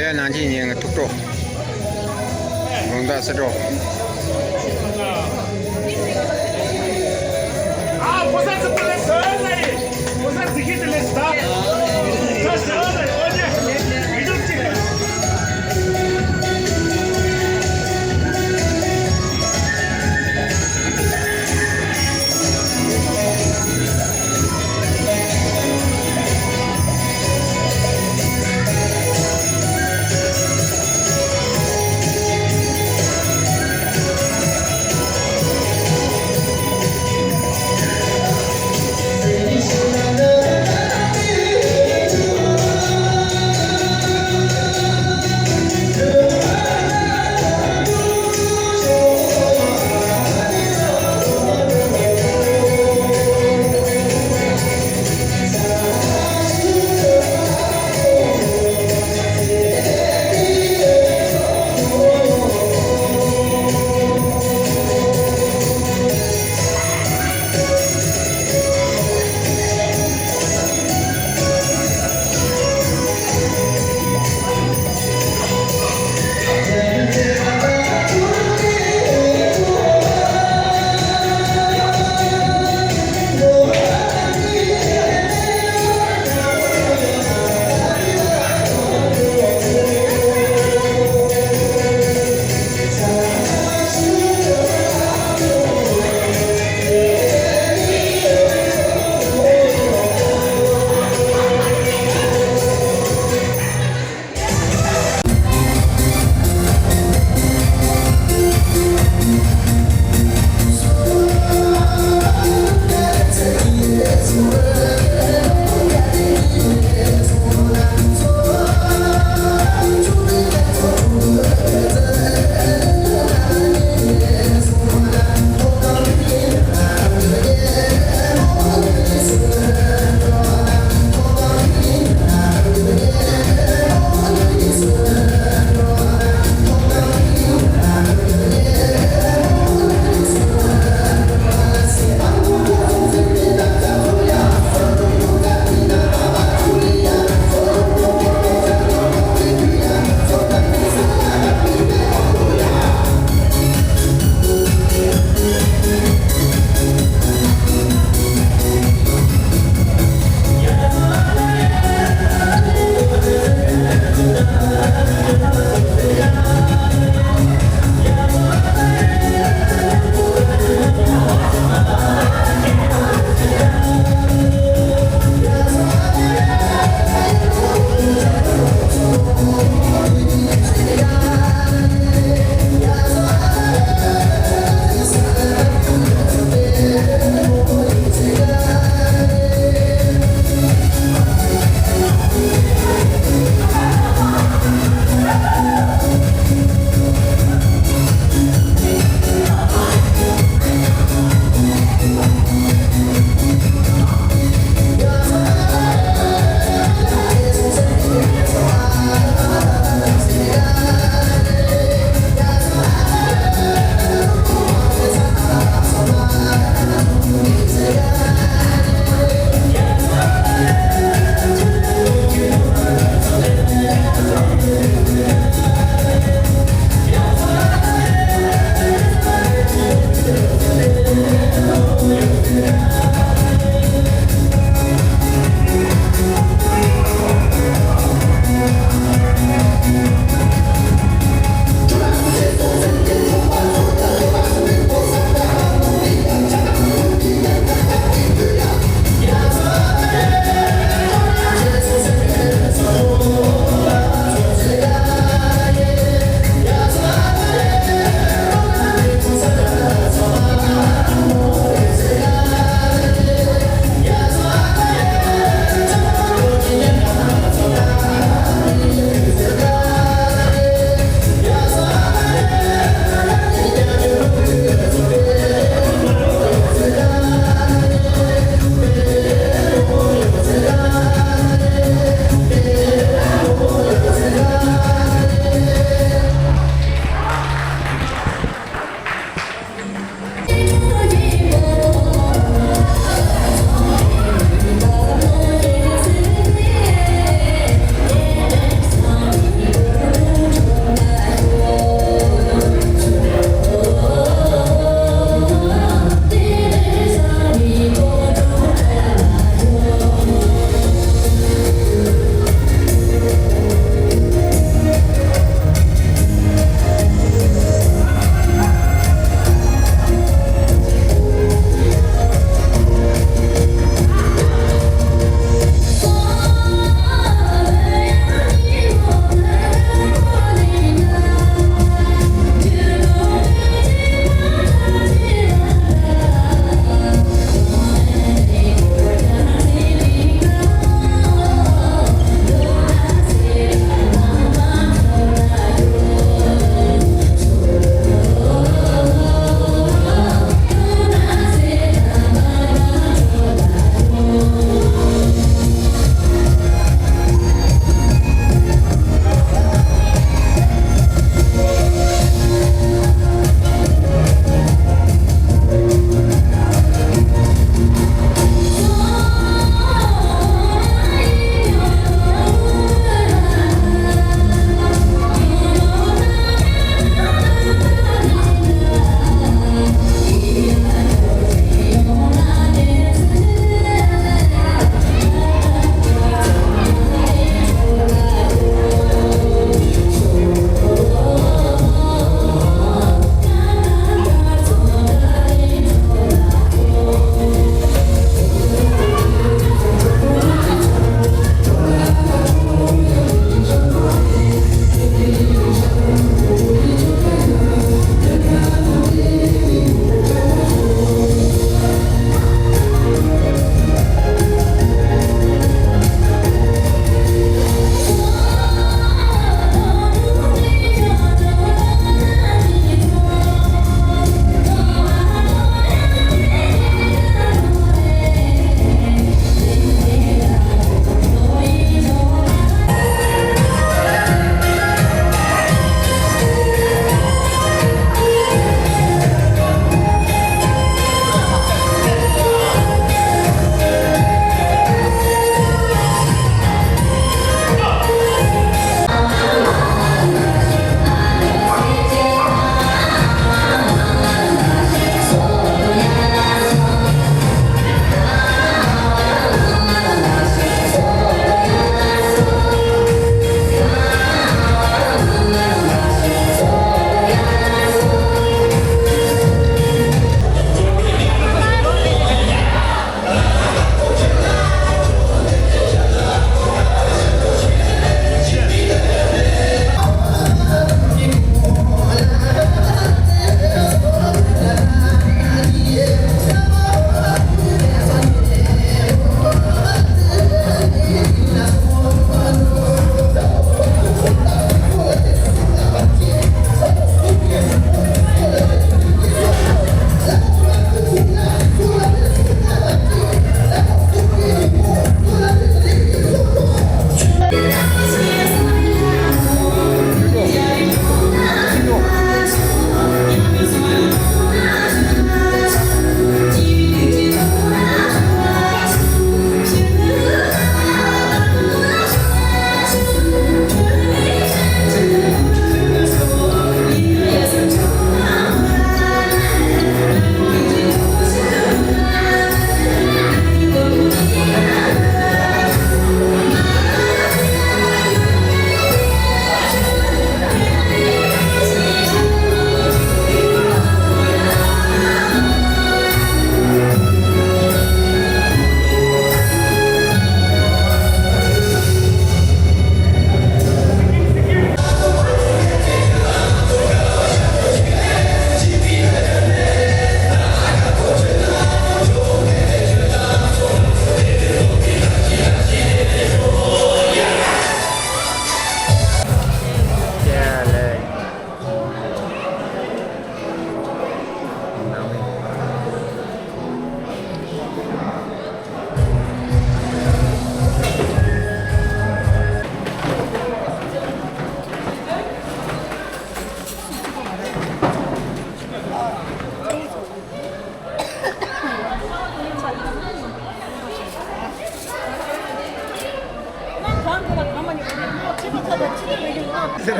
དེ་ནང་ཆེན་ཡིན་ཐུགས་སྤྲོ། དགོང་དག་སེ་སྤྲོ།